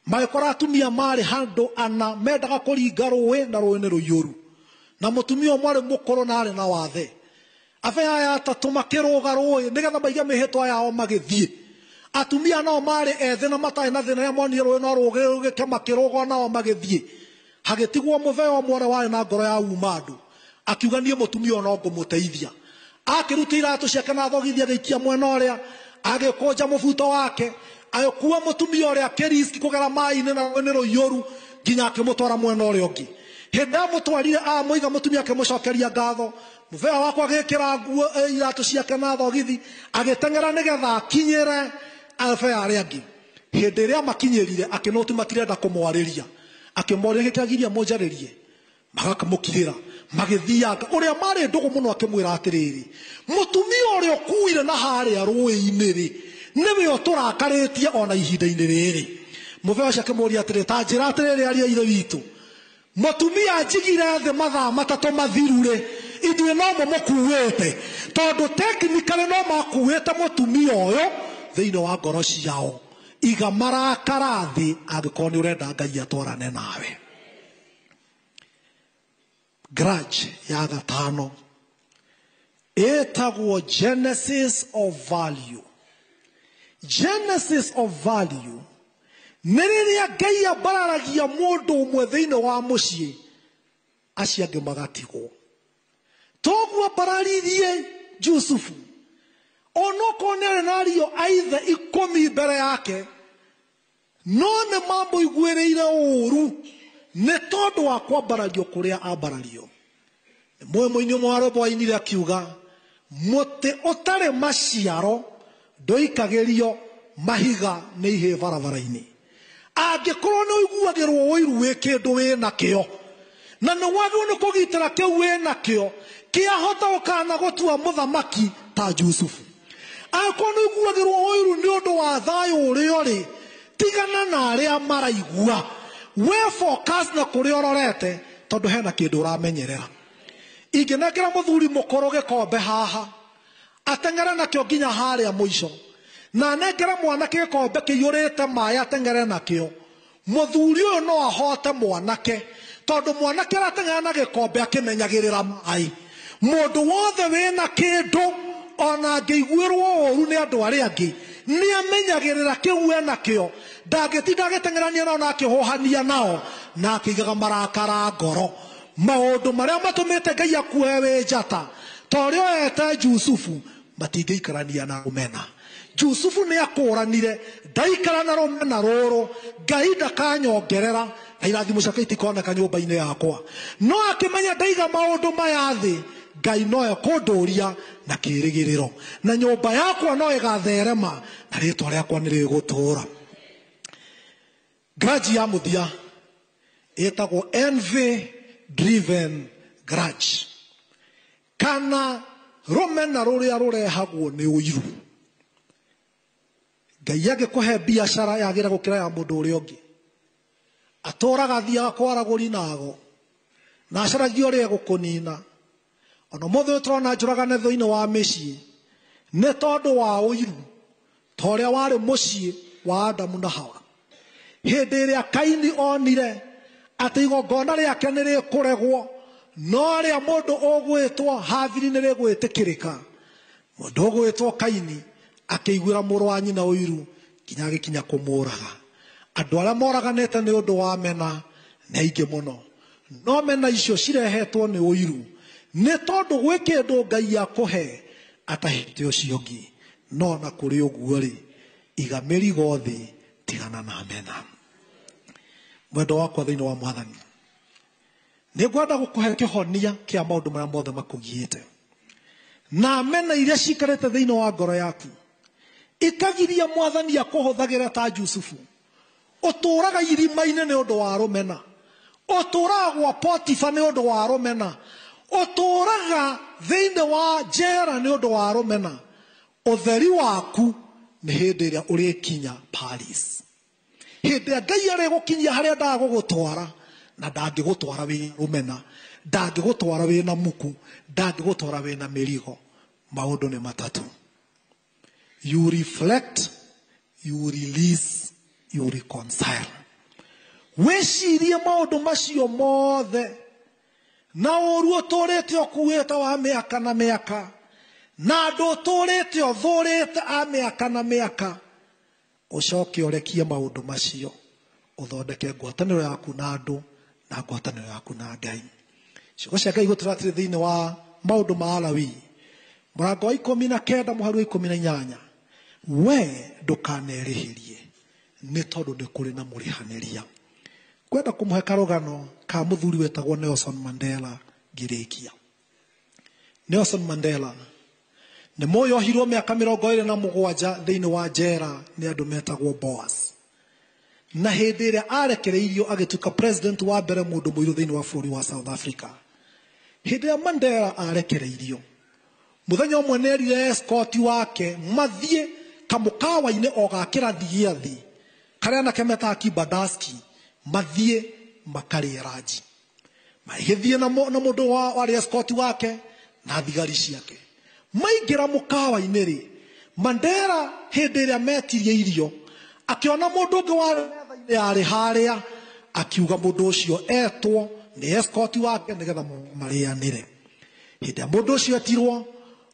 Magĩkora atumia marĩ handũ ana mendaga kũringa rũĩ na rũĩ nĩ rũiyũru, na mũtumia ũmwe arĩ mũkũrũ na arĩ na wathe. Abea aya atatũ makĩrũga rũĩ nĩgetha maige mĩhĩtwa yao magĩthiĩ. Atumia nao marĩ ethĩ na matarĩ na thĩna, rĩrĩa monire rũĩ no rũgĩrũgĩke makĩrũga nao magĩthiĩ. Hagĩtigwo mũthee ũmwe ũrĩa warĩ na ngoro ya uma andũ, akiuga niĩ mũtumia ũyũ no ngũmũteithia. Akĩruta iratũ ciake na thogithi agĩikia mwena ũrĩa, agĩkũnja mũbuto wake, agĩkua mũtumia ũrĩa akĩriski kũgera maĩ-inĩ na rũĩ nĩ rũiyũru nginya akĩmũtwara mwena ũrĩa ũngĩ. Hĩndĩ ĩrĩa amũtwarire amũiga mũtumia akĩmũcokeria ngatho, mũthee wakwa agĩkĩra nguo iratũ ciake na thogithi, agĩteng'era nĩgetha akinyĩre abea arĩa angĩ. Hĩndĩ ĩrĩa makinyĩrire akĩnoti matirenda kũmwarĩria, akĩmoria gĩkĩagiria mũnjarĩrie, magakamũkirĩra magĩthianga. Ũrĩa marĩ ndũgũ mũno akĩmwĩra atĩrĩrĩ, mũtumia ũrĩa ũkuire na harĩa rũĩ-inĩ rĩ, nĩwe ũtũrakarĩtie ona ihinda-inĩ rĩrĩ. Mũthee ũcio akĩmũria atĩrĩ, ta njĩra atĩrĩrĩ ariũ a ithe witũ, mũtumia njigire thĩ mathaa 3 mathiru rĩ, ithuĩ no mũmũkuĩte, tondũ technically no makuĩte mũtumia ũyũ thĩinĩ wa ngoro ciao. Iga marakara thĩ angĩkorwo nĩ ũrenda Ngai atwarane nawe. Grudge ya gatano ĩtagwo genesis of value. Genesis of value nĩ rĩrĩa Ngai ambararagia mũndũ ũmwe thĩinĩ wa mũciĩ, acio angĩ magatigwo. Toguo ambararirie Jusufu, onokorwo nĩ arĩ na ariũ a ithe 10 mbere yake, no nĩ mamũiguĩrĩire ũũru nĩ tondũ wa kwambarario kũrĩa ambarario. Mũĩ mũini ũmwe wa rwĩmbo wainire akiuga, mũtĩ ũtarĩ maciaro ndũikagĩrio mahiga nĩ ihĩĩ barabara-inĩ. Angĩkorwo nĩ ũiguagĩrwo ũiru wĩ kĩndũ wĩ nakĩo, na nĩ wagĩrĩirwo nĩ kũgitĩra kĩu wĩ nakĩo, kĩahota gũkana gũtua mũthamaki ta Jusufu. Angĩkorwo nĩ ũiguagĩrwo ũiru nĩ ũndũ wa thayũ ũrĩa ũrĩ, tigana na arĩa maraigua. We focus na kũrĩa ũrorete, tondũ hena kĩndũ ũramenyerera. Ingĩnengera mũthuri mũkũrũ gĩkombe haha, ateng'ere nakĩo nginya harĩa mũico, na anengere mwanake gĩkombe kĩiyũrĩte maĩ ateng'ere nakĩo, mũthuri ũyũ no ahote mwanake, tondũ mwanake arateng'era na gĩkombe akĩmenyagĩrĩra maĩ. Mũndũ wothe wĩna kĩndũ ona angĩiguĩrwo ũũru nĩ andũ arĩa angĩ, nĩ amenyagĩrĩra kĩu enakĩo, ndangĩtinda agĩteng'erania nao na akĩhũhania nao na akĩigaga marakara ngoro. Maũndũ marĩa matũmĩte Ngai akuoe wĩ njata ta ũrĩa oete Jusufu matingĩikarania na rũmena. Jusufu nĩ akũranire, ndaikara na rũmena rũrũ, Ngai ndakanyongerera na irathimo ciake itikoneka nyũmba-inĩ yakwa. No akĩmenya ndaiga maũndũ maya thĩ, Ngai no ekũndũria na kĩĩrĩgĩrĩro, na nyũmba yakwa no ĩgatherema na rĩtwa rĩakwa nĩ rĩgũtũũra. Grudge ya mũthia ĩtagwo envy driven grudge, kana rũmena rũrĩa rũrehagwo nĩ ũiru. Ngai angĩkũhe biacara yagĩre gũkĩra ya mũndũ ũrĩa ũngĩ, atũraga athiaga kwaragũri nago na acaragia ũrĩa egũkũnina. Ona ũmũthĩ ũyũ tũrona njũragane thĩinĩ wa mĩciĩ nĩ tondũ wa ũiru, ta ũrĩa warĩ mũciĩ wa Adamu na Hawa. Hĩndĩ ĩrĩa Kaini onire atĩ igongona rĩake nĩ rĩkũregwo, no rĩa mũndũ ũgwĩtwo Habili nĩ rĩgwĩtĩkĩrĩka, mũndũ ũgwĩtwo Kaini akĩiguĩra mũrũ wa nyina ũiru nginya agĩkinya kũmũraga. Andũ arĩa moraganĩte nĩ ũndũ wa mena nĩ aingĩ mũno, no mena icio cirehetwo nĩ ũiru, nĩ tondũ gwĩ kĩndũ Ngai akũhe atahĩte ũcio ũngĩ. No na kũrĩ ũguo rĩ, iga mĩrigo thĩ, tigana na mena. Mwendo wakwa thĩinĩ wa Mwathani, nĩ ngwenda gũkũhe kĩhonia kĩa maũndũ marĩa mothe makũgiĩte na mena iria ciikarĩte thĩinĩ wa ngoro yaku, ikagiria Mwathani akũhũthagĩra ta Jusufu. Ũtũũraga irima-inĩ nĩ ũndũ wa rũmena, ũtũũraga gwa Potifa nĩ ũndũ wa rũmena, ũtũũraga thĩinĩ wa njera nĩ ũndũ wa rũmena. Ũtheri waku nĩ hĩndĩ ĩrĩa ũrĩkinya Paris, hĩndĩ ĩrĩa Ngai arĩgũkinyia harĩa endaga gũgũtwara, na ndangĩgũtwara wĩ rũmena, ndangĩgũtwara wĩ na muku, ndangĩgũtwara wĩ na mĩrigo. Maũndũ nĩ matatũ: you reflect, you release, you reconcile. Wĩcirie maũndũ macio mothe na ũũru ũtũũrĩte ũkuĩte wa mĩaka na mĩaka, na andũ ũtũũrĩte ũthũũrĩte a mĩaka na mĩaka, ũcoke ũrekie maũndũ macio, ũthondeke ngwatanĩro yaku na andũ na ngwatanĩro yaku na Ngai. Ciugo cia Ngai gũtũra atĩrĩ thĩinĩ wa maũndũ ma Alawii mũrango wa 19 mũhari wa 18, we ndũkanerĩhĩrie nĩ tondũ nĩ kũrĩ na mũrĩhanĩria. Ngwenda kũmũhe karũgano ka mũthuri wetagwo Nelson Mandela ngĩrĩkia. Nelson Mandela nĩ mũĩ ohirwo mĩaka 27 thĩinĩ wa njera nĩ andũ metagwo Boers, na hĩndĩ ĩrĩa arekereirio agĩtuĩka president wa mbere mũndũ mũirũ thĩinĩ wa bũrũri wa South Africa. Hĩndĩ ĩrĩa Mandela arekereirio, mũthenya ũmwe nĩ erire escort wake mathiĩ kamũkawa-inĩ o ga kĩrathi gĩa thĩ karĩa anake metaga Kibadaski, mathiĩ makarĩe ranji. Magĩthiĩ na mũndũ warĩ escort wake na thigari ciake. Maingĩra mũkawa-inĩ rĩ, Mandela hĩndĩ ĩrĩa metirie irio akĩona mũndũ ũngĩ warĩ metha-inĩ yarĩ harĩa, akiuga mũndũ ũcio etwo nĩ escort wake nĩgetha marĩanĩre. Hĩndĩ ĩrĩa mũndũ ũcio etirwo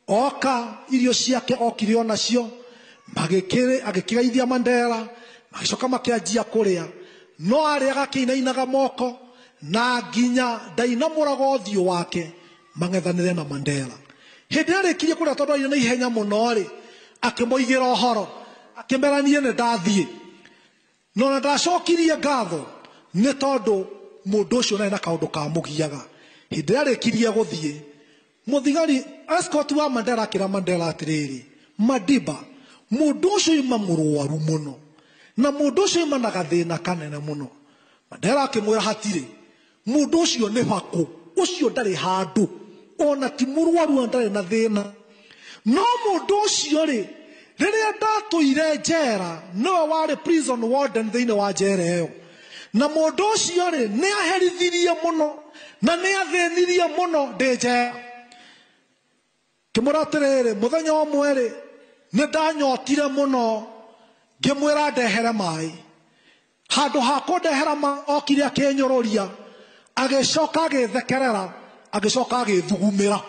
oka irio ciake okire onacio, agĩkĩgeithia Mandela, magĩcoka makĩanjia kũrĩa, no arĩaga akĩinainaga moko na nginya ndainamũraga ũthiũ wake mang'ethanĩre na Mandela. Hĩndĩ ĩrĩa arĩkirie kũrĩa tondũ arĩ na ihenya mũno rĩ, akĩmoigĩra ũhoro, akĩmera niĩ nĩ ndathiĩ, no na ndacokirie ngatho nĩ tondũ mũndũ ũcio ndarĩ na kaũndũ kamũgiaga. Hĩndĩ ĩrĩa arĩkirie gũthiĩ, mũthigari escort wa Mandela akĩra Mandela atĩrĩrĩ, Madiba, mũndũ ũcio ima mũrwaru mũno na mũndũ ũcio ima na gathĩna kanene mũno. Mandela akĩmwĩra hatirĩ, mũndũ ũcio nĩ bakũ, ũcio ndarĩ handũ, ona ti mũrwaru ona ndarĩ na thĩna, no mũndũ ũcio rĩ, rĩrĩa ndatũire njera nĩwe warĩ prison warden thĩinĩ wa njera ĩyo, na mũndũ ũcio rĩ nĩ aherithirie mũno na nĩ athĩnirie mũno ndĩ njera. Ngĩmwĩra atĩrĩrĩ, mũthenya ũmwe rĩ nĩ ndanyotire mũno, ngĩmwĩra ndehere maĩ. Handũ ha kũndehera maĩ okire akĩnyũrũria, agĩcoka agĩthekerera, agĩcoka agĩthugumĩra,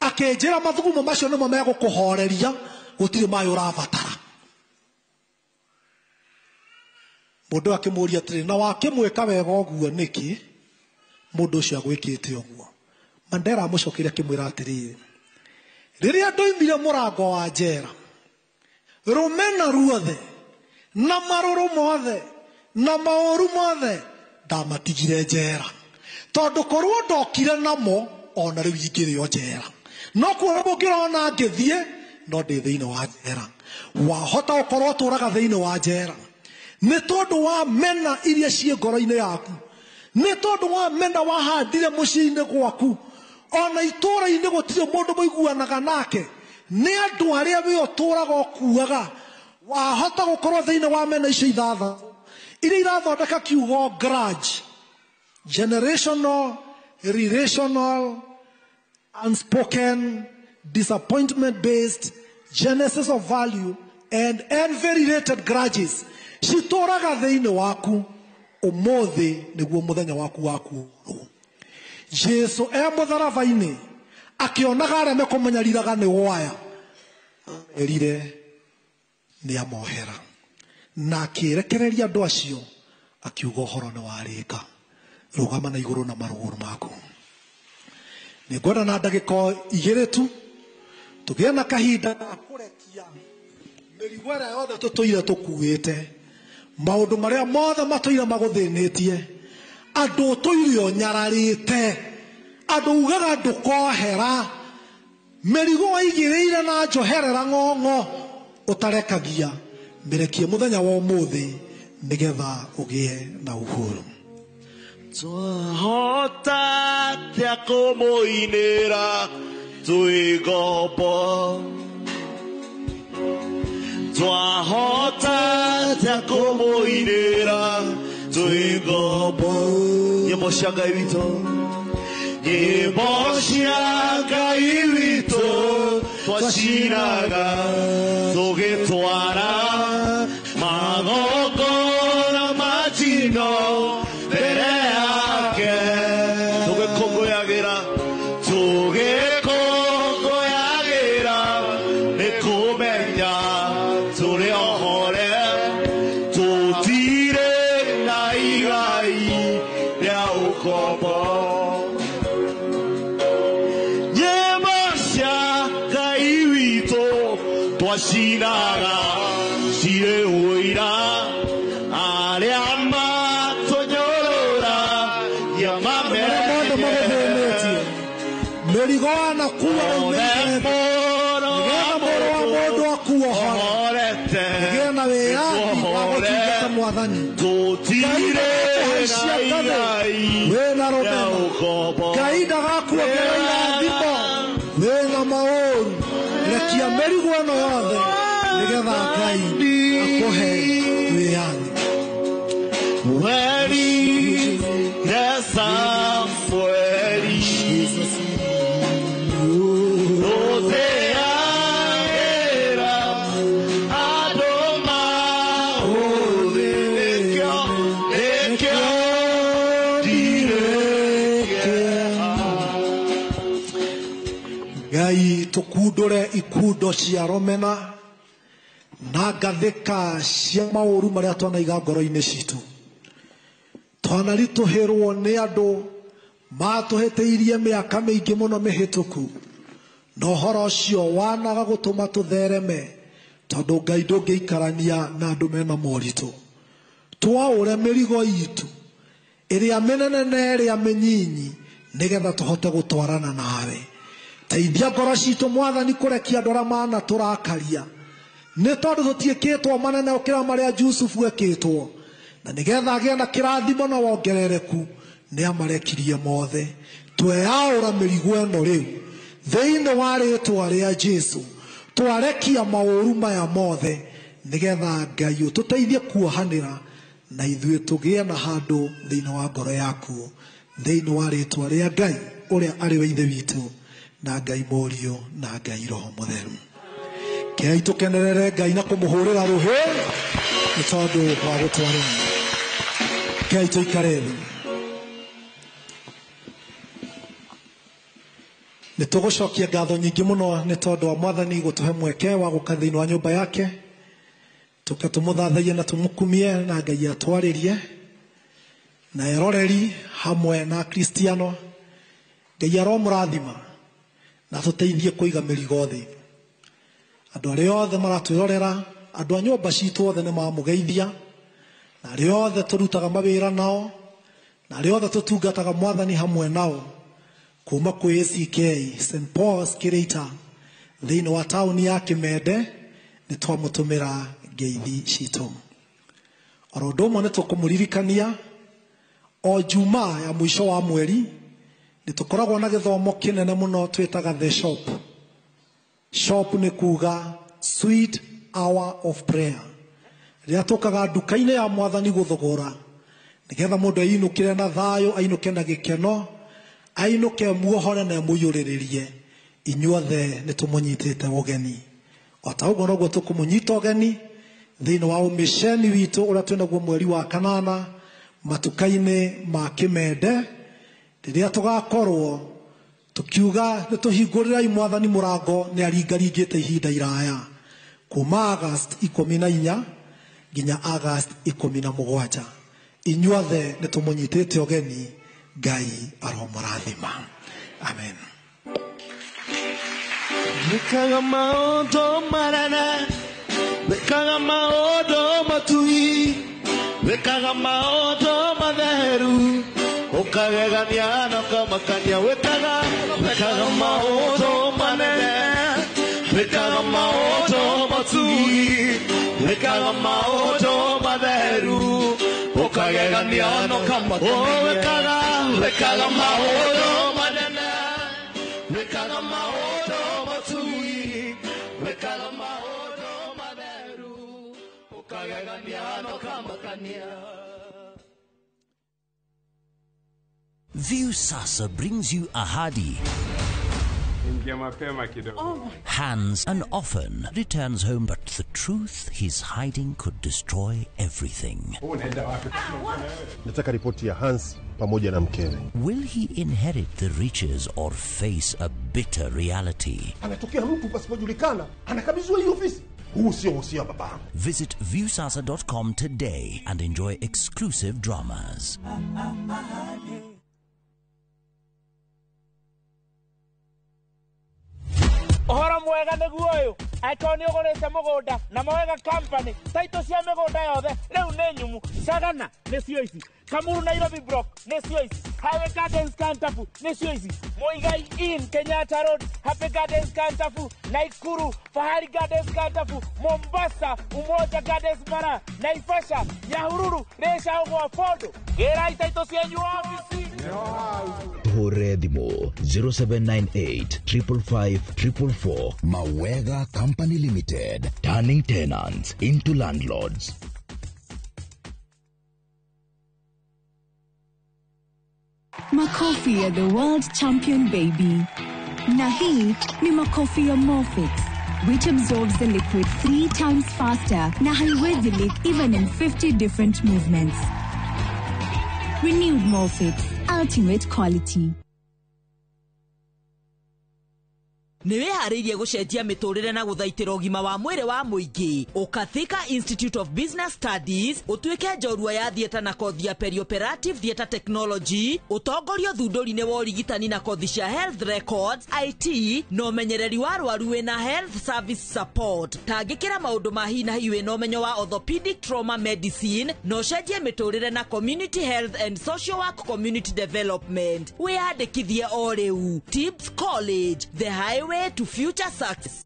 akĩnjĩra mathugumo macio nĩmo megũkũhoreria, gũtirĩ maĩ ũrabatara. Mũndũ akĩmũũria atĩrĩ, na wakĩmwĩka wega ũguo nĩkĩ mũndũ ũcio agwĩkĩte ũguo? Mandela amũcokeire akĩmwĩra atĩrĩrĩ, rĩrĩa ndoimire mũrango wa njera, rũmena ruothe na marũrũ mothe na maũru mothe ndamatigire njera, tondũ korwo ndokire namo ona rĩu ingĩrĩ o njera, no kuona mũngĩrona ngĩthiĩ no ndĩ thĩinĩ wa njera. Wahota gũkorwo ũtũraga thĩinĩ wa njera nĩ tondũ wa mena iria ciĩ ngoro-inĩ yaku, nĩ tondũ wa mena wahandire mũciĩ-inĩ gwaku, ona itũũra-inĩ gũtirĩ mũndũ mũiguanaga nake, nĩ andũ arĩa we ũtũũraga ũkuaga. Wahota gũkorwo thĩinĩ wa mena icio ithathatũ iria irathondeka kiugo grudge, generational, relational, unspoken, disappointment based, genesis of value and envy related grudges citũraga thĩinĩ waku. Ũmũthĩ nĩguo mũthenya waku wa kuohorwo. Jesu e mũtharaba-inĩ akĩonaga arĩa mekũmũnyariraga nĩ waya, erire nĩ amohera, na akĩrekereria andũ acio akiuga ũhoro nĩ warĩka. Rũgama na igũrũ na marũgũrũ maku. Nĩ ngwenda na ndagĩka igĩrĩ tu tũgĩe na kahinda ga kũrekia mĩrigo ĩrĩa yothe tũtũire tũkuĩte, maũndũ marĩa mothe matũire magũthĩnĩtie, andũ ũtũire ũnyararĩte, andũ ugaga ndũkohera, mĩrigo waigĩrĩire na njoherera ng'ong'o ũtarekagia, mĩrekie mũthenya wa ũmũthĩ nĩgetha ũgĩe na uhuru.
Twahota atĩa kũmũinĩra twĩ ngombo? Twahota atĩa kũmũinĩra twĩ ngombo? Nyĩmbo cia Ngai witũ, nyĩmbo cia Ngai witũ twacinaga tũgĩtwara magongona ma njino mbere yake, tũgĩkũngũyagĩra, tũgĩkũngũyagĩra nĩ kũmenya tũrĩ ohore, tũtirĩ na igai rĩa ũkombo. Nyĩmbo cia Ngai witũ twacinaga cirĩ ũira, arĩa matũnyũrũra
Arĩa mothe magũthĩnĩtie, mĩrigo wanakuua nĩgetha mũrũ wa mũndũ akuohore, ũgĩe na wĩyathi wa gũtungata Mwathani. Ngai ndagakũhaicia ngathĩ wĩna rũmena, Ngai ndagakuongerera irathimo wĩna maũru. Rekia mĩrigo ĩno yothe nĩgetha Ngai akũhe wĩyathi.
Samueli, rũthĩagĩra andũ mahũthĩ, nĩkĩo nĩkĩo ndirĩ
Ngai tũkundũre ikundo cia romena na ngathĩka cia maũru marĩa twanaiga ngoro-inĩ citũ. Twanaritũhĩrwo nĩ andũ matũhĩtĩirie mĩaka mĩingĩ mũno mĩhĩtũku, na ũhoro ũcio wanaga gũtũma tũthereme, tondũ Ngai ndũngĩikarania na andũ mena moritũ. Twaũre mĩrigo itũ ĩrĩa mĩnene na ĩrĩa mĩnyinyi, nĩgetha tũhote gũtwarana nawe. Teithia ngoro citũ Mwathani kũrekia andũ arĩa manatũrakaria, nĩ tondũ tũtiĩkĩtwo manene gũkĩra marĩa Jusufu ekĩtwo, na nĩgetha agĩe na kĩrathimo na wongerereku nĩ amarekirie mothe. Tweyaũra mĩrigo ĩno rĩu thĩinĩ wa rĩtwa rĩa Jesu, twarekia maũru maya mothe, nĩgetha Ngai ũtũteithie kuohanĩra na ithuĩ tũgĩe na handũ thĩinĩ wa ngoro yaku, thĩinĩ wa rĩtwa rĩa Ngai ũrĩa arĩ we Ithe witũ na Ngai Mũriũ na Ngai Roho Mũtheru. Kei tũkenerere Ngai na kũmũhũrĩra rũhĩ nĩ tondũ wa gũtwarĩra. Kei tũikare thĩ. Nĩ tũgũcokia ngatho nyingĩ mũno nĩ tondũ wa Mwathani gũtũhe mweke wa gũka thĩinĩ wa nyũmba yake, tũke tũmũthathaiye na tũmũkumie na Ngai atwarĩrie na eroreri hamwe na Akristiano. Ngai aromũrathima na tũteithie kũiga mĩrigo thĩ. Andũ arĩa othe maratwĩrorera, andũ a nyũmba citũ othe nĩ mamũgeithia, na arĩa othe tũrutaga mawĩra nao, na arĩa othe tũtungataga Mwathani hamwe nao, kuma kwĩ ACK St Paul's Kĩrĩita thĩinĩ wa taũni ya Kĩmende, nĩ twamũtũmĩra ngeithi citũ. Oro ũndũ ũmwe nĩ tũkũmũririkania o Jumaa ya mũico wa mweri nĩ tũkoragwo na gĩthomo kĩnene mũno twĩtaga The Shop. Shop nĩ kuga sweet hour of prayer. Rĩrĩa tũkaga nduka-inĩ ya Mwathani gũthogora, nĩgetha mũndũ ainũkĩre na thayũ, ainũke na gĩkeno, ainũke muohore na mũiyũrĩrĩrie. Inyuothe nĩ tũmũnyitĩte ũgeni. O ta ũguo noguo tũkũmũnyita ũgeni thĩinĩ wa ũmĩceni witũ ũrĩa twĩnaguo mweri wa kanana matuka-inĩ ma Kĩmende, rĩrĩa tũgakorwo tukiuga nĩ tũhingũrĩrai Mwathani mũrango nĩ aringaringĩte ihinda iraya, kuma August 14 nginya August 17. Inyuothe nĩ tũmũnyitĩte ũgeni. Ngai aromũrathima. Amen.
Wĩkaga maũndũ manene, wĩkaga maũndũ matugi, wĩkaga maũndũ matheru, ũkagegania na ũkamakania. Wĩkaga maũndũ manene, wĩkaga maũndũ matugi, wĩkaga maũndũ matheru, ũkagegania na ũkamakania. Wĩkaga maũndũ manene, wĩkaga maũndũ matugi, wĩkaga maũndũ matheru, ũkagegania na ũkamakania.
Viusasa brings you Ahadi. Hans and often returns home, but the truth he's hiding could destroy everything.
Nataka ripoti ya Hans pamoja na mkewe.
Will he inherit the riches or face a bitter reality?
Anatokea mtu pasipojulikana, anakabidhiwa hii ofisi. Huu sio usia babangu.
Visit viusasa.com today and enjoy exclusive dramas.
Ũhoro mwega nĩguo ũyũ, angĩkorwo nĩ ũgũrĩte mũgũnda na Mawega Company, taitũ cia mĩgũnda yothe rĩu nĩ nyumu. Sagana nĩcio ici, Kamuru Nairobi Block nĩcio ici, Highway Gardens Kantafu nĩcio ici, Muigai Inn Kenyatta Road, Happy Gardens Kantafu, Naikuru Fahari Gardens Kantafu, Mombasa Umoja Gardens Mara, Naivasha Nyahururu Rĩcagwo Bondo. Gĩrai taitũ cianyu ofici.
Hũre thimũ 0798 555 444. Mawega Company Limited, turning tenants into landlords.
Makofi ya the world champion baby. Na hii ni makofi ya Morfix, which absorbs the liquid 3 times faster na haiwezi leak even in 50 different movements. Renewed Morfix, ultimate quality.
Nĩ wĩharĩirie gũcenjia mĩtũrĩre na gũthaitĩra ũgima wa mwĩrĩ wa mũingĩ? Ũka Thika Institute of Business Studies ũtuĩke njorua ya theatre na kothi ya perioperative theatre technology, ũtongorio thundũri-inĩ wa ũrigitani na kothi cia health records, IT na ũmenyereri wa arwaru wĩna health service support. Tangĩkĩra maũndũ ma hi na hi wĩna ũmenyo wa orthopedic trauma medicine na ũcenjie mĩtũrĩre na community health and social work community development. Wĩyandĩkithie o rĩu. Tips College, the highway to future success.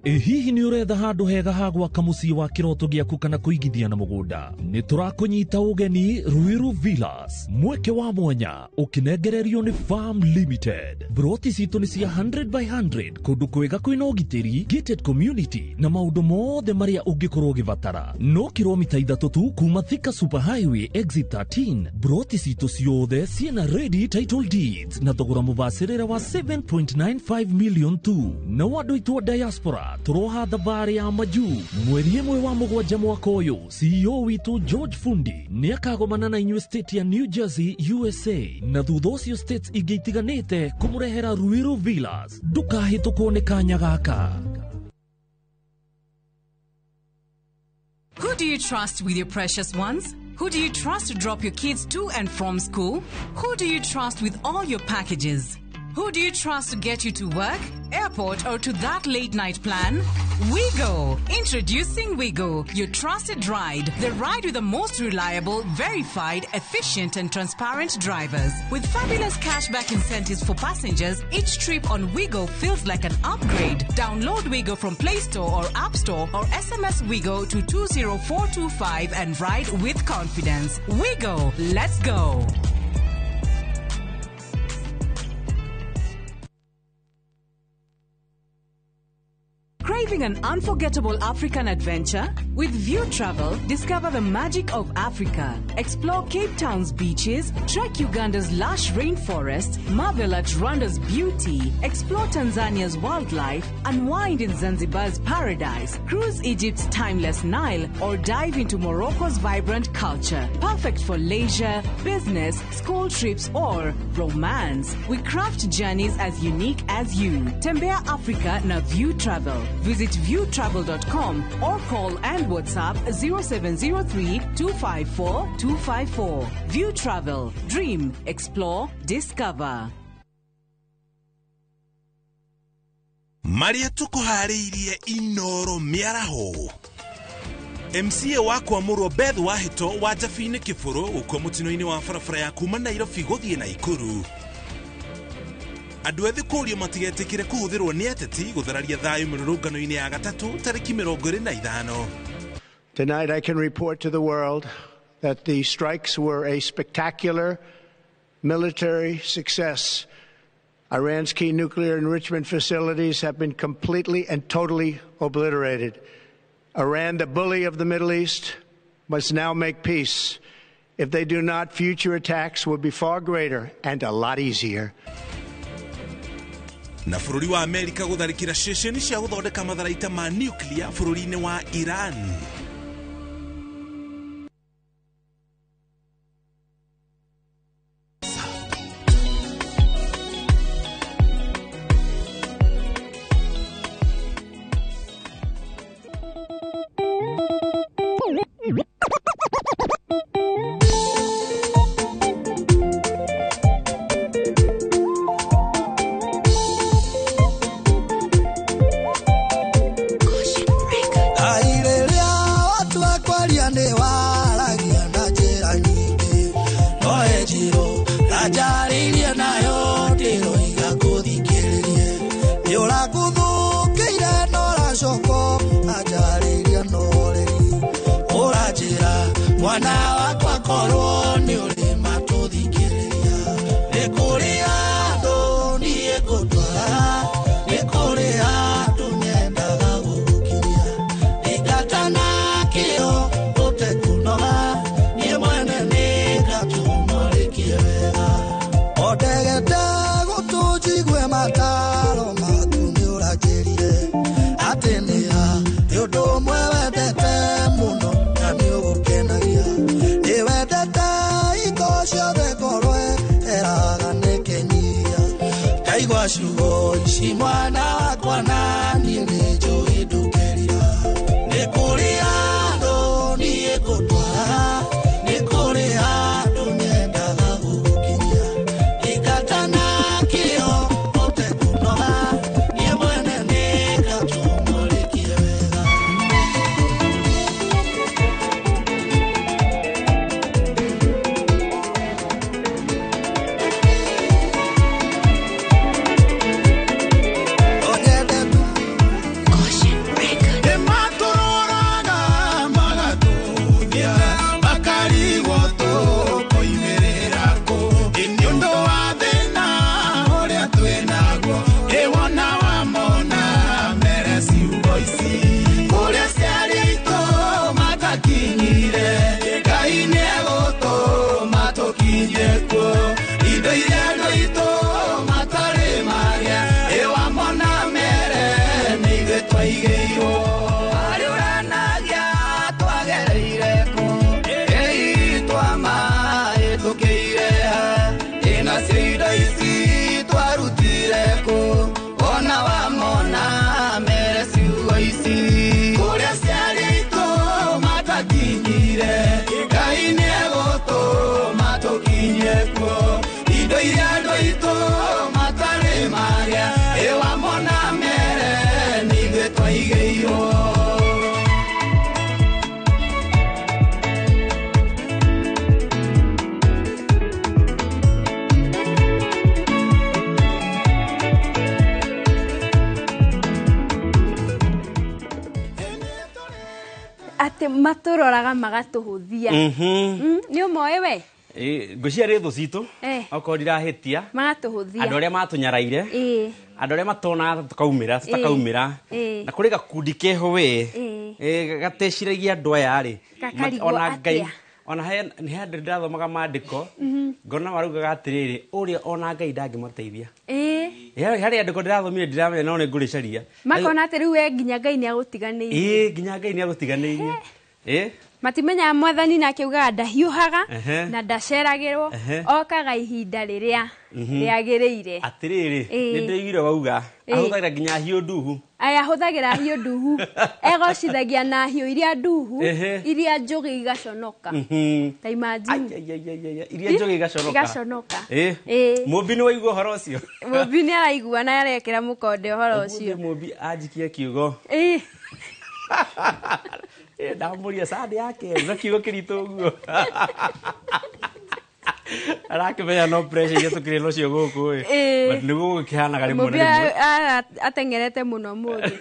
Ĩ hihi nĩ ũretha handũ hega ha gwaka mũciĩ wa kĩroto gĩaku kana kũigithia na mũgũnda? Nĩ tũrakũnyita ũgeni Ruiru Villas, mweke wa mwanya ũkĩnengererio nĩ Farm Limited. Broti citũ nĩ cia 100 by 100, kũndũ kwega kwĩna ũgitĩri, gated community na maũndũ mothe marĩa ũngĩkorwo ũgĩbatara. No kilomita 3 tu kuma Thika Super Highway exit 13. Broti citũ ciothe ciĩna ready title deeds na thogora mũbacĩrĩre wa 7.95 million tu. Na andũ aitũ a diaspora, tũroha thabarĩ ya majuu mweri 1 wa 7 mwaka ũyũ. CEO witũ George Fundi nĩ akagomana na inyuĩ state ya New Jersey, USA, na thutha ũcio states ingĩ itiganĩte kũmũrehera Ruiru Villas. Ndũkahĩtũkwo nĩ kanya gaka.
Who do you trust with your precious ones? Who do you trust to drop your kids to and from school? Who do you trust with all your packages? Who do you trust to get you to work, airport, or to that late night plan? WeGo! Introducing WeGo, your trusted ride. The ride with the most reliable, verified, efficient, and transparent drivers. With fabulous cashback incentives for passengers, each trip on WeGo feels like an upgrade. Download WeGo from Play Store or App Store or SMS WeGo to 20425 and ride with confidence. WeGo! Let's go! Craving an unforgettable African adventure? With View Travel, discover the magic of Africa. Explore Cape Town's beaches, trek Uganda's lush rainforest, marvel at Rwanda's beauty, explore Tanzania's wildlife, unwind in Zanzibar's paradise, cruise Egypt's timeless Nile, or dive into Morocco's vibrant culture. Perfect for leisure, business, school trips, or romance. We craft journeys as unique as you. Tembea Africa na View Travel. Visit viewtravel.com or call and WhatsApp 0703 254 254. View Travel. Dream, explore, discover.
Marĩa tũkũharĩirie Inoro mĩaraho. MCA wa kwamũrwo Beth Wahĩto wa Njabini Kĩbũrũ gũkua mũtino-inĩ wa barabara ya kuma Nairobi gũthiĩ Naikuru. Andũ ethĩ kũũrio matigetĩkĩre kũhũthĩrwo nĩ ateti gũthararia thayũ mĩrũrũngano-inĩ ya gatatũ tarĩki 25.
Tonight I can report to the world that the strikes were a spectacular military success. Iran's key nuclear enrichment facilities have been completely and totally obliterated. Iran, the bully of the Middle East, must now make peace. If they do not, future attacks will be far greater and a lot easier.
Na bũrũri wa Amerika gũtharĩkĩra ceceni cia gũthondeka matharaita ma nuclear bũrũri-inĩ wa Iran.
Mwana wakwa korwo nĩ ũrĩ matũthikĩrĩria, nĩ kũrĩ andũ niĩ ngũtwara, nĩ kũrĩ andũ nyendaga gũgũkinyia, ndingatana kĩo ũtekũnoga, niĩ mwene nĩngatũma ũrĩkie wega. O ndegete gũtũ njigue mataro maku nĩ ũranjĩrire atĩ nĩ harĩ ũndũ ũmwe wendete mũno na nĩ ũgũkenagia. Nĩ wendete kuo indo iria andũ aitũ matarĩ magĩa ĩwa mona mere nĩ ithuĩ twaigĩirwo.
Atĩ matũroraga magatũhũthia. Nĩ ũmoĩ we?
Ngwĩciria rĩ thũ citũ okorwo ndirahĩtia
magatũhũthia
andũ arĩa matũnyaraire, andũ arĩa matonaga tũkaumĩra tũtakaumĩra, na kũrĩ gakundi keho we gateciragia andũ aya rĩ ona Ngai ona he nĩ handũ ndĩrathomaga maandĩko ngona maraugaga atĩrĩrĩ ũrĩa ona Ngai ndangĩmateithia. Harĩ andĩko ndĩrathomire ndiramenya no nĩ ngũrĩcaria
makona atĩ rĩu we nginya Ngai nĩ agũtiganĩirie.
Nginya Ngai nĩ agũtiganĩirie.
Matimenyaga mwathani nake ugaga ndahiũhaga na ndaceragĩrwo, okaga ihinda rĩrĩa rĩagĩrĩire.
Atĩrĩrĩ nĩ ndĩraiguire wauga ahũthagĩra nginya hiũ nduhu.
Aya ahũthagĩra hiũ nduhu, egocithagia na hiũ iria nduhu iria njũgĩ igaconoka. Ta imagine
iria njũgĩ igaconoka. Mũmbi nĩ waigua ũhoro ũcio?
Mũmbi nĩ araigua na arekĩra mũkonde ũhoro ũcio.
Mũmbi anjikie kiugo. Ndamũria sandi yake na kiugo kĩritũ ũguo arakĩmenya no pressure iria tũkĩrĩ nacio gũkũ ĩ, but nĩguo gũkĩhanaga rĩmwe na rĩmwe.
Ateng'erete mũno mũthĩ.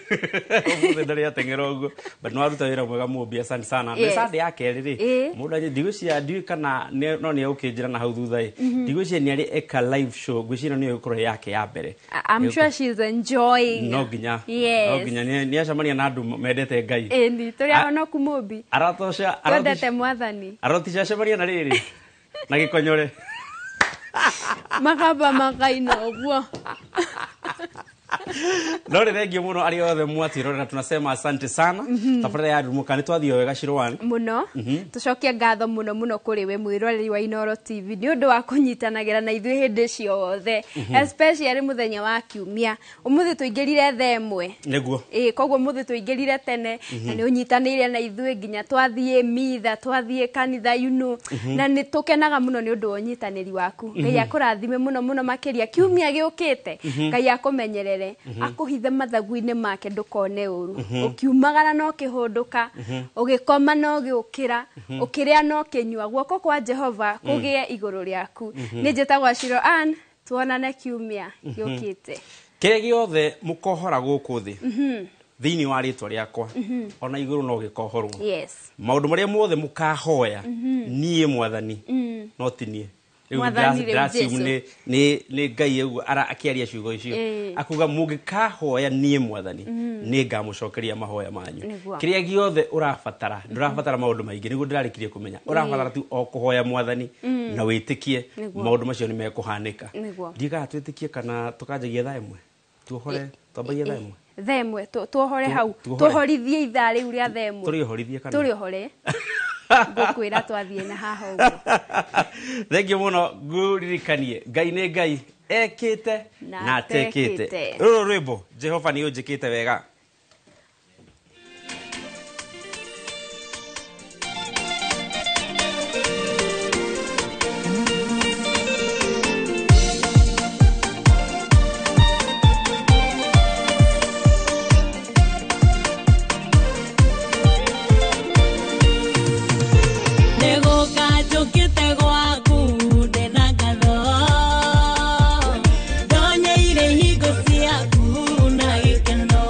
Ũmũthĩ ndarĩ ateng'era ũguo, but nĩwaruta wĩra mwega mũmbi, asante sana. Nĩ sandi ya kerĩ rĩ, mũndũ ndigwĩciria ndiũĩ kana no nĩ egũkĩnjĩra na hau thutha ĩ, ndigwĩciria nĩ arĩ eka live show, ngwĩciria nĩyo ĩgũkorwo yake ya mbere.
I'm sure she's enjoying.
No nginya no nginya nĩ acemania na andũ mendete Ngai.
Ĩni tũrĩ ahonoku mũmbi.
Aratosha
twendete mwathani.
Arotisha acemania na rĩrĩ na gĩkonyore
makamba makaina ũguo.
No nĩ thengiũ mũno arĩa othe mwatwĩrorera, tunasema asante sana. Tabarĩra ya Ndumũka nĩ twathiĩ wega Shirwan
mũno. Tũcokie ngatho mũno mũno kũrĩ we mwĩroreri wa Inooro TV nĩ ũndũ wa kũnyitanagĩra na ithuĩ hĩndĩ ciothe, especially mũthenya wa kiumia. Ũmũthĩ tũingĩrire thaa ĩmwe
nĩguo,
koguo ũmũthĩ tũingĩrire tene na nĩ ũnyitanĩire na ithuĩ nginya twathiĩ mitha, twathiĩ kanitha, you know, na nĩ tũkenaga mũno nĩ ũndũ wa ũnyitanĩri waku. Ngai akũrathime mũno mũno makĩria kiumia gĩũkĩte. Ngai akũmenyerere, akuhithe mathagu-inĩ make ndũkone ũru, ũkiumagara no ũkĩhũndũka, ũgĩkoma no ũgĩũkĩra, ũkĩrĩa no ũkĩnyua, guoko kwa Jehova kũgĩe igũrũ rĩaku. Nĩ njĩtagwo Shiro Ann, tuonane kiumia gĩũkĩte.
Kĩrĩa gĩothe mũkohora gũkũ thĩ thĩinĩ wa rĩtwa rĩakwa ona igũrũ no gĩkohorwo.
Yes.
Maũndũ marĩa mothe mũkahoya niĩ mwathani no ti niĩ. Nĩ Ngai ũguo akĩaria ciugo icio akuga mũngĩkahoya niĩ mwathani nĩ ngamũcokeria mahoya manyu. Kĩrĩa gĩothe ũrabatara, ndũrabatara maũndũ maingĩ nĩguo ndĩrarĩkirie kũmenya, ũrabatara tu o kũhoya mwathani na wĩtĩkie maũndũ macio nĩ mekũhanĩka. Ndigaga twĩtĩkie kana tũkanjagia thaa ĩmwe tuohore, twambagie thaa ĩmwe
thaa ĩmwe tuohore hau, tuohorithie ithaa rĩu rĩa thaa ĩmwe,
tũrĩohorithie kana
tũrĩohore ngũkwĩra twathiĩ na haha ũguo.
Thengiũ mũno, ngũririkanie Ngai nĩ Ngai ekĩte na atekĩte. Rũrũ rwĩmbo Jehova nĩ ũnjĩkĩte wega.
Ndonyeire hingo ciaku na gĩkeno.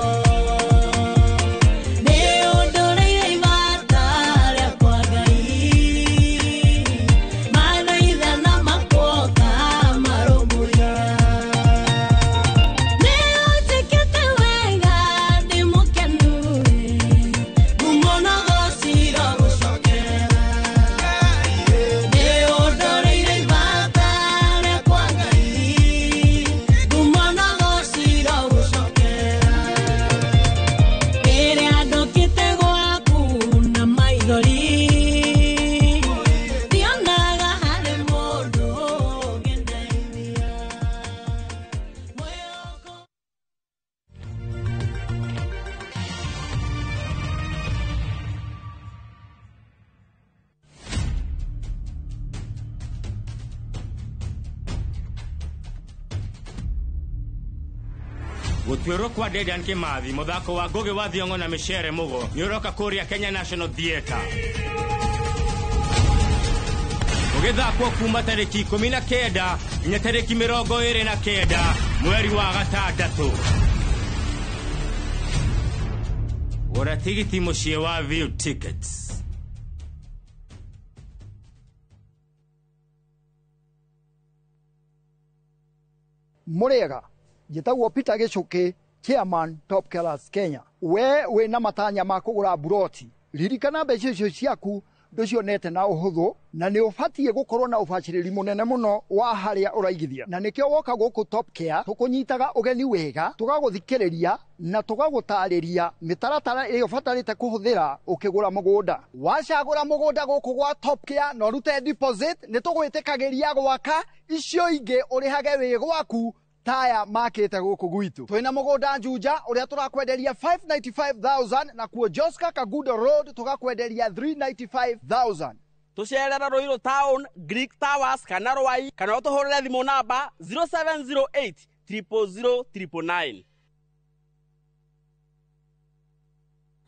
Gũtuĩrwo kwa Dedan Kimathi, mũthako wa Ngũgĩ wa Thiong'o na Micere Mũgo nĩ ũroka kũrĩa Kenya National Theatre. Ũgĩthakwo kuma tarĩki 19 nginya tarĩki 29 mweri wa gatandatũ. Gũra tigiti mũciĩ wa View Tickets.
Mũrĩega, njĩtagwo Peter Gĩchũkĩ, chairman Top Killers Kenya. We wĩna matanya ma kũgũra mburoti, ririkana mbeca icio ciaku ndũcionete na ũhũthũ, na nĩ ũbatiĩ gũkorwo na ũbacĩrĩri mũnene mũno wa harĩa ũraigithia, na nĩkĩo woka gũkũ Top Care tũkũnyitaga ũgeni wega, tũgagũthikĩrĩria na tũgagũtarĩria mĩtaratara ĩrĩa ũbatarĩte kũhũthĩra ũkĩgũra mũgũnda. Wacagũra mũgũnda gũkũ gwa Top Care na ũrute deposit, nĩ tũgwĩtĩkagĩria gwaka icio ingĩ ũrĩhage wĩ gwaku taya makĩte gũkũ gwitũ. Twĩna mũgũnda Juja ũrĩa tũrakwenderia 595,000, na kuo Joska Kagudo Road tũgakwenderia 395,000.
Tũcerere Ruiru Town, Greek Towers kana Rwai, kana ũtũhũrĩre thimũ namba 0708 000 999.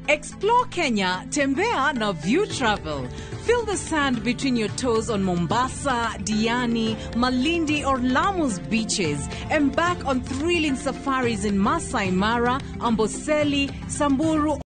Explore Kenya, tembea na View Travel. Feel the sand between your toes on Mombasa, Diani, Malindi or Lamu's beaches. Embark on thrilling safaris in Masai Mara, Amboseli, Samburu